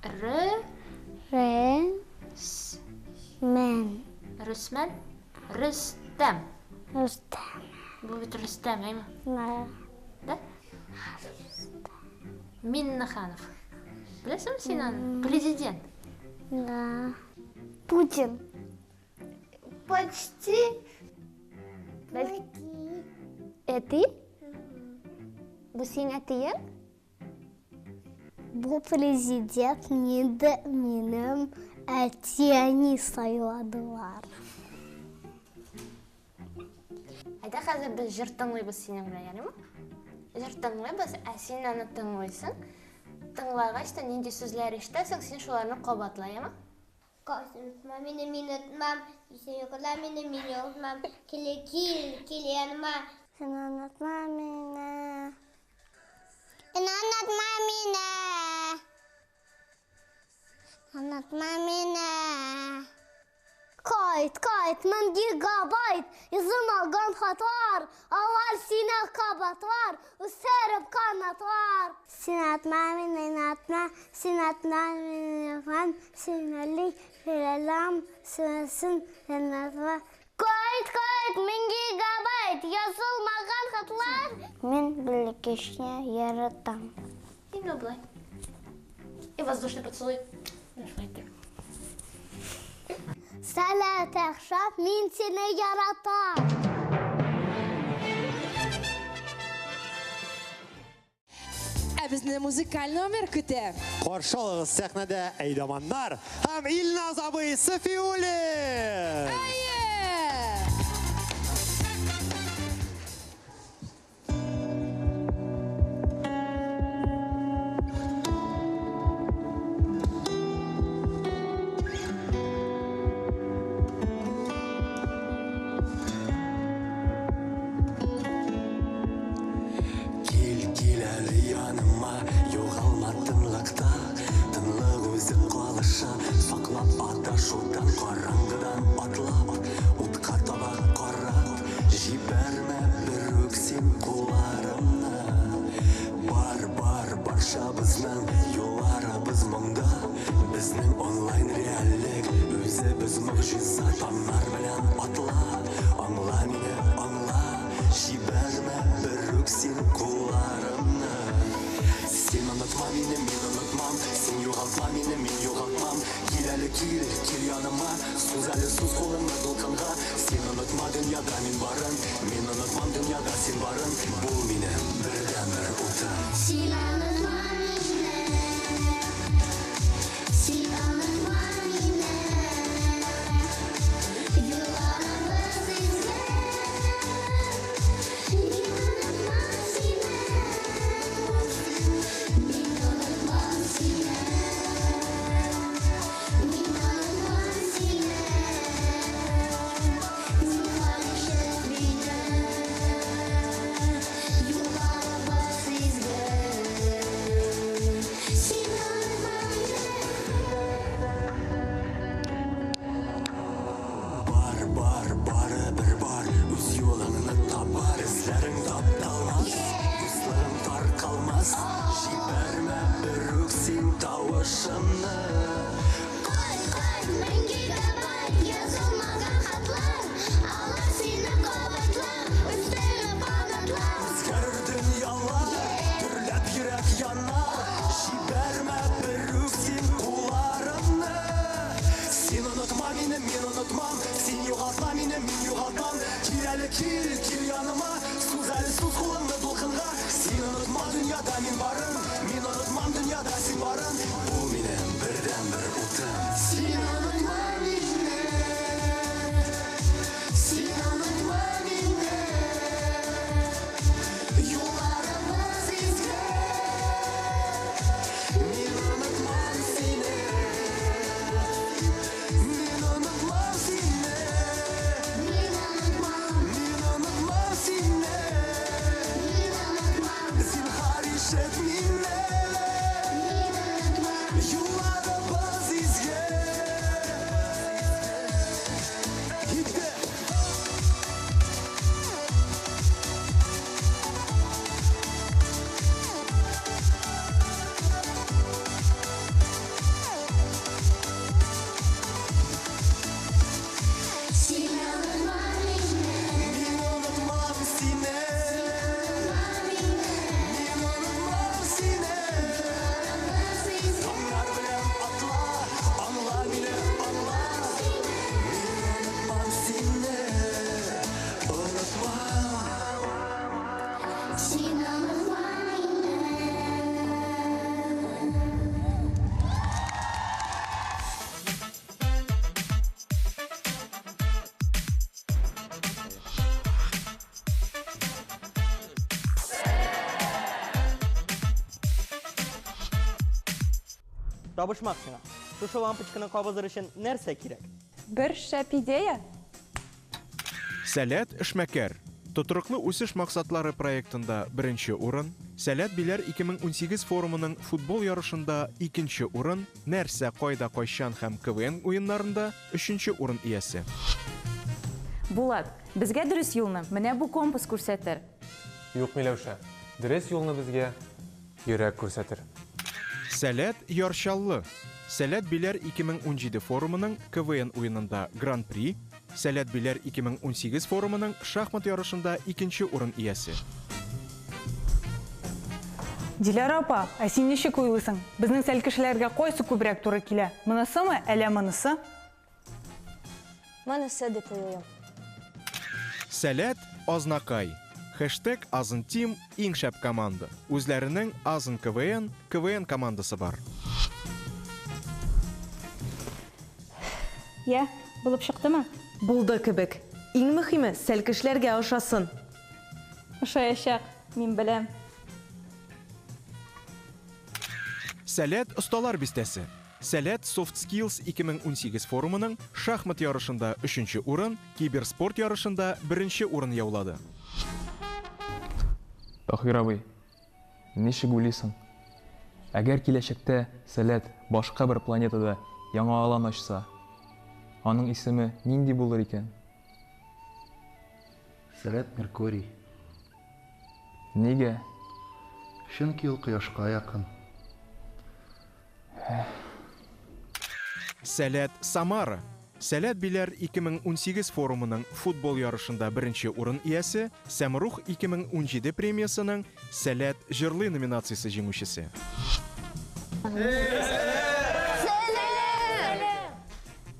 Р. Р. С. Мен. Рөсмән? Рөстәм. Рөстәм. Бу бит Рөстәм, әйме? Да. Да? Миннеханов. Беләсеңме син аны? Президент. Да. Путин. Почти. Бәлки. Әти? Бу синең әтиең? Бу президент инде минем әти-әни сайладылар. Әйдә хәзер без җыр тыңлыйбыз синең белән, ярыймы? Җыр тыңлыйбыз, ә син аны тыңлыйсың. Тыңлагач та нинди сүзләр ишетәсең, син шуларны кабатла, яме? Онытма мине, мин онытмам, Син йокла мине, мин йоклам. Кил, кил, кил яныма. Син онытма мине. Син онытма мине. Онытма мине. Кайт, кайт, 1000 гигабайт, Язылмаган хатлар, Алар сине кабатлар, Үстереп канатлар. Син атма мине, инатма, Син атма мине, юган, Син әле филәләм, Син инатма. Кайт, кайт, 1000 гигабайт, Язылмаган хатлар. Мин белгечне яратам. Именно болай. И воздушный поцелуй. Шулай итеп. Сәләт әхшап, мин сине яратам. Ә Ә безне музыкаль номер көтә. Каршы алыгыз сәхнәдә әйдаманнар һәм Илназ абый Сафиуллин! Әйе! Кил, кил әле яныма, югалма тынлыкта. Тынлык үзе калыша, саклап адашудан, караңгыдан атлап, утка таба карап, җибәрмә берүк син кулларымны. Бар, бар, барчабызның юлларыбыз моңда. Безнең онлайн реальлек, үзебез могҗиза, таңнар белән атла. Аңла мине, аңла, җибәрмә берүк син кулларымны. Син онытма мине, мин онытмам, син югалтма мине, мин югалтмам. Кил әле, кил, кил яныма, суз әле, суз кулыңны дулкынга. Син онытма дөньяда мин барын, мин онытмам дөньяда син барын. Бул минем бердәнбер утым. Син онытма мине, син онытма мине, юлларыбыз изге. Мин онытмам сине, мин онытмам сине, мин онытмам сине. Зинһар ишет мине, юлларыбыз изге. Син онытма мине. Бар, бар, барыбер бар, үз юлыңны табар, эзләрең тапталмас, дуслыгың таркалмас. Җибәрмә берүк син тавышымны. Кайт, кайт, 1000 гигабайт язылмаган хатлар, алар сине кабатлар, үстереп канатлар. Үзгәрер дөньялар, дөрләп йөрәк янар. Җибәрмә берүк син кулларымны. Син онытма мине, мин онытмам. Син югалтма мине, мин югалтмам. Кил әле, кил, кил яныма. Суз әле, суз кулыңны дулкынга. Син онытма дөньяда мин барын. Мин онытмам дөньяда син барын. Бул минем бердәнбер утым. Син онытма мине. Син онытма мине. Юлларыбыз изге. Мин онытмам сине. Мин онытмам сине. Мин онытмам. Мин онытмам сине. Мин онытмам. Зинһар ишет мине. Мин онытмам. Юлларыбыз изге. Китте. Син онытма мине. Мин онытмам сине. Мин онытмам сине. Таңнар белән атла, аңла мине, аңла. Мин онытмам сине, онытмам. Син онытма мине. Табышмак сиңа. Шушы лампочканы кабызыр өчен нәрсә кирәк? Бер шәп идея. Сәләт эшмәкәр. Тотрыклы үсеш максатлары проектында беренче урын, Сәләт Биләр 2018 форумының футбол ярышында икенче урын, Нәрсә, кайда, кайчан һәм КВН уеннарында өченче урын иясе. Булат, безгә дөрес юлны менә бу компас күрсәтер. Юк, Миләүшә, дөрес юлны безгә йөрәк күрсәтер. Сәләт Яр Чаллы. Сәләт Биләр 2017 форумының КВН уенында Гран-при, Сәләт Биләр 2018 форумының шахмат ярышында икенче урын иясе. Диләрә апа, ә син ничек уйлыйсың? Безнең сәлкешләргә кайсы күбрәк туры килә? Монысымы, әллә монысы? Монысы дип уйлыйм. Сәләт Азнакай. Хэштег AzonTeam иң шәп команда. Үзләренең Азон КВН, КВН командасы бар. Я, булып чыктымы? Булды кебек. Иң мөхиме, сәлкешләргә ошасын. Ошаячак, мин беләм. Сәләт осталар бистәсе. Сәләт Soft Skills 2018 форумының шахмат ярышында өченче урын, киберспорт ярышында беренче урын яулады. Таһир абый, ничек уйлыйсың? Әгәр киләчәктә Сәләт башка бер планетада яңа алан ачса, аның исеме нинди булыр икән? Сәләт Меркурий. Нигә? Чөнки ул кояшка якын. Сәләт Самара. Сәләт Биләр 2018 форумының футбол ярышында беренче урын иясе, Сәмрух 2017 премиясының Сәләт җырлый номинациясе җиңүчесе. Сәлам!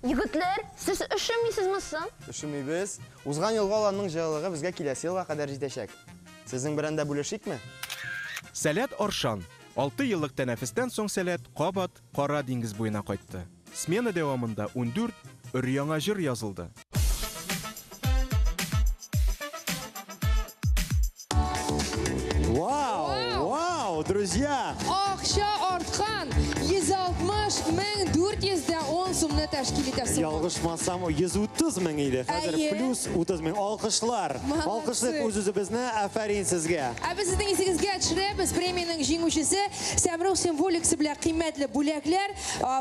Егетләр, сез өшемисезме соң? Өшемибез. Узган елгы аланның җылылыгы безгә киләсе елга кадәр җитәчәк. Сезнең белән дә бүлешикме? Сәләт Аршан. 6 еллык тәнәфестән соң Сәләт кабат Кара диңгез буена кайтты. Смена дәвамында 14 өр-яңа җыр язылды. Вау! Вау, друзья! Акча арткан 160 мең 410 сумны тәшкил итә сумма. Ялгышмасам, 130 мең иде. Хәзер Әйе. плюс 30 мең. Алкышлар. Молодцы. Алкышлыйк үз-үзебезне. Афәрин сезгә. Ә без сезнең исегезгә төшерәбез, премиянең җиңүчесе Сәмрух символикасы белән кыйммәтле бүләкләр.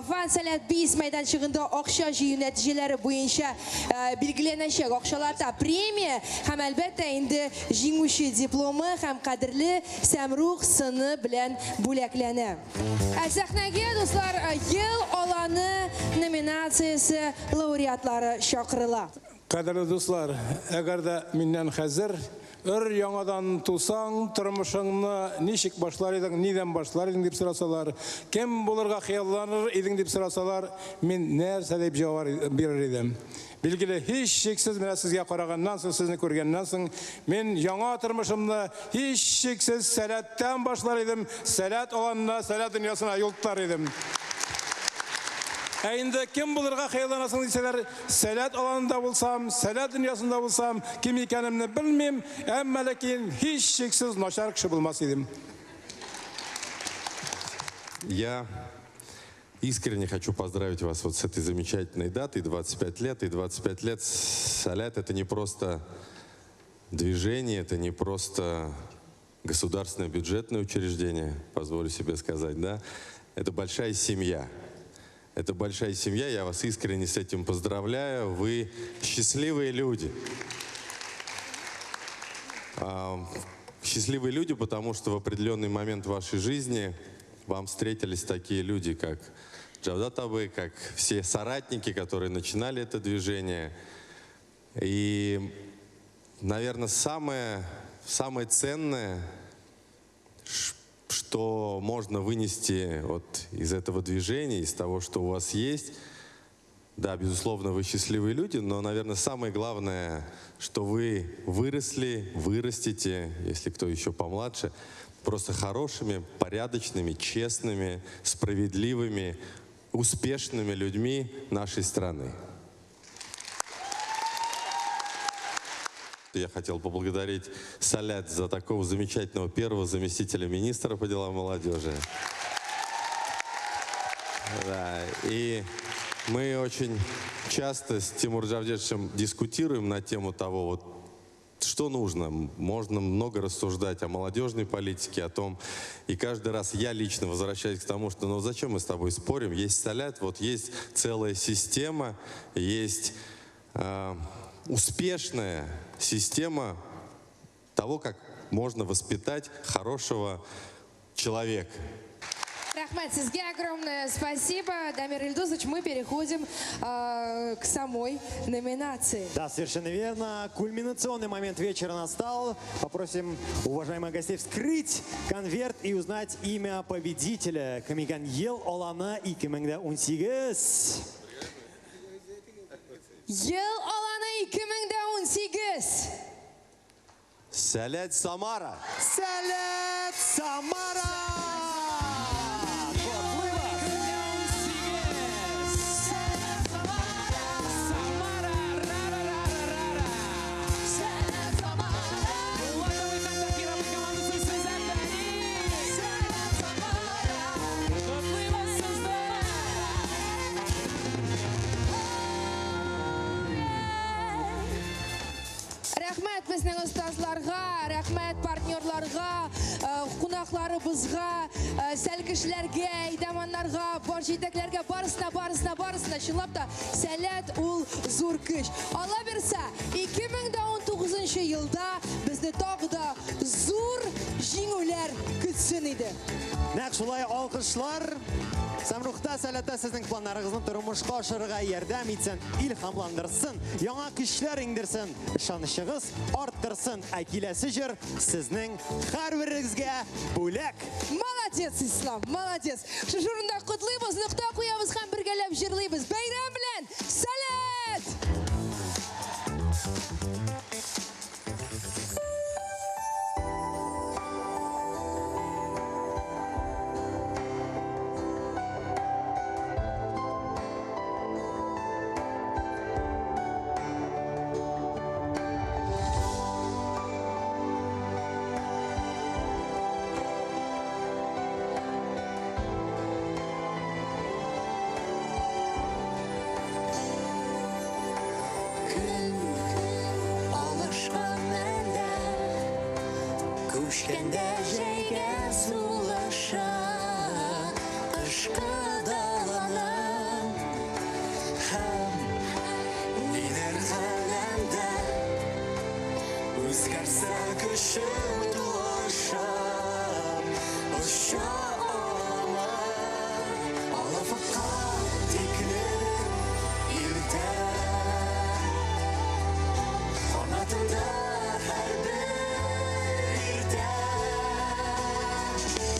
Фан Сәләт Бис мәйданчыгында акча җыю нәтиҗәләре буенча билгеләнәчәк акчалата премия һәм әлбәттә инде җиңүче дипломы һәм кадерле Сәмрух сыны белән бүләкләнә. Ә сәхнәгә, дуслар, Ел аланы номинациясе лауреатлары чакырыла. Кадерле дуслар, әгәр дә миннән хәзер өр яңадан тусаң, тормышыңны ничек башлар идең, нидән башлар идең дип сорасалар, кем булырга хыялланыр идең дип сорасалар, мин нәрсә дип җавап бирер идем? Билгеле, һичшиксез менә сезгә караганнан соң, сезне күргәннән соң, мин яңа тормышымны һичшиксез сәләттән башлар идем, сәләт аланына, сәләт дөньясына юл тотар идем. Ә инде кем булырга хыялланасың дисәләр, сәләт аланында булсам, сәләт дөньясында булсам, кем икәнемне белмим, әмма ләкин һичшиксез начар кеше булмас идем. Я искренне хочу поздравить вас вот с этой замечательной датой, 25 лет. И 25 лет Сәләт — это не просто движение, это не просто государственное бюджетное учреждение, позволю себе сказать, да? Это большая семья. Это большая семья, я вас искренне с этим поздравляю. Вы счастливые люди. Счастливые люди, потому что в определенный момент вашей жизни вам встретились такие люди, как Джавдат абый, как все соратники, которые начинали это движение. И, наверное, самое ценное, что можно вынести из этого движения, из того, что у вас есть. Да, безусловно, вы счастливые люди, но, наверное, самое главное, что вы выросли, вырастете, если кто еще помладше, просто хорошими, порядочными, честными, справедливыми, успешными людьми нашей страны. Я хотел поблагодарить Салят за такого замечательного первого заместителя министра по делам молодежи. Да, и мы очень часто с Тимуром Джавдетовичем дискутируем на тему того, что нужно. Можно много рассуждать о молодежной политике, о том, и каждый раз я лично возвращаюсь к тому, что зачем мы с тобой спорим, есть Салят, есть целая система, есть успешная система того, как можно воспитать хорошего человека. Рахмат, сезгә огромное спасибо. Дамир Ильдусович, мы переходим к самой номинации. Да, совершенно верно. Кульминационный момент вечера настал. Попросим уважаемых гостей вскрыть конверт и узнать имя победителя. Кем икән Ел аланы 2018. Ел аланы 2018. Сәләт Самара. Сәләт Самара! Рәхмәт безнең остазларга, рәхмәт партнерларга, кунакларыбызга, сәлкешләргә, әйдаманнарга, бар җитәкләргә, барысына, барысына, барысына. Чынлап та, Сәләт ул зур көч. Алла бирсә, 2019 елда безне тагы да зур җиңүләр көтсен иде. Нәкъ шулай алкышлар Самрухта Сәләттә сезнең планнарыгызны тормышка ашырырга ярдәм итсен, илһамландырсын, яңа көчләр иңдерсен, ышанычыгыз арттырсын. Ә киләсе җыр сезнең һәрберегезгә бүләк. Молодец, Ислам, молодец. Шушы урында котлыйбыз, нокта куябыз һәм бергәләп җырлыйбыз. Бәйрәм белән Сәләт! Көн алышкан мәлдә, күчкәндә җәйгә сулыша, кышкы даланың һәм нидер галәмдә үзгәрсә көчем тулышып, оча аламын алафыкка тикле иртә. Канатымда һәрбер иртә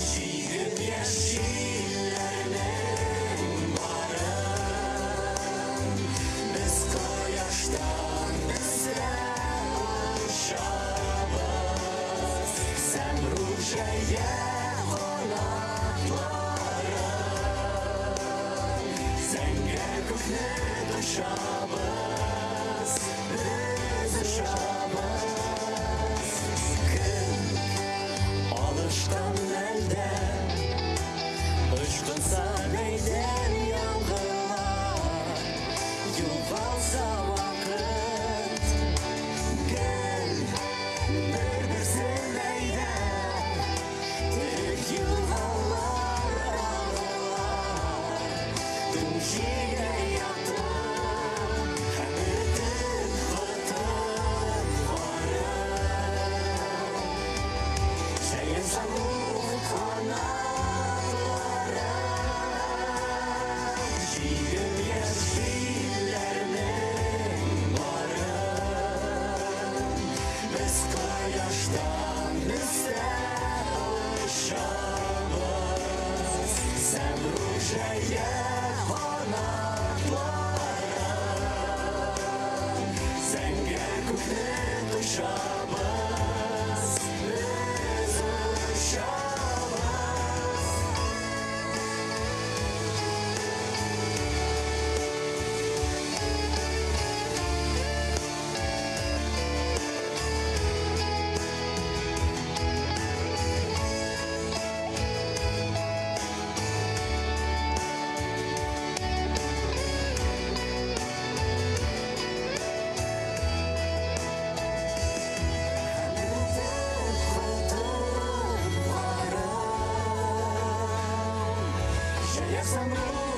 җигеп яшь җилләрнең барын. Без кояштан өстә очабыз, Сәмрух җәя канатларын. Зәңгәр күкне кочабыз, без очабыз. Көн алышкан мәлдә, очкынса бәйдән яңгырлар, югалса вакыт, гел бер-берсен әйдәп, тик елгалар агыла, туң җиргә ятып, һәм өтеп котып барып. Җәен самрух канатлары, җигеп яшь җилләрнең барын. Без кояштан өстә очабыз, Сәмрух җәя канатларын. Зәңгәр күкне кочабыз, без очабыз. Җәя самрух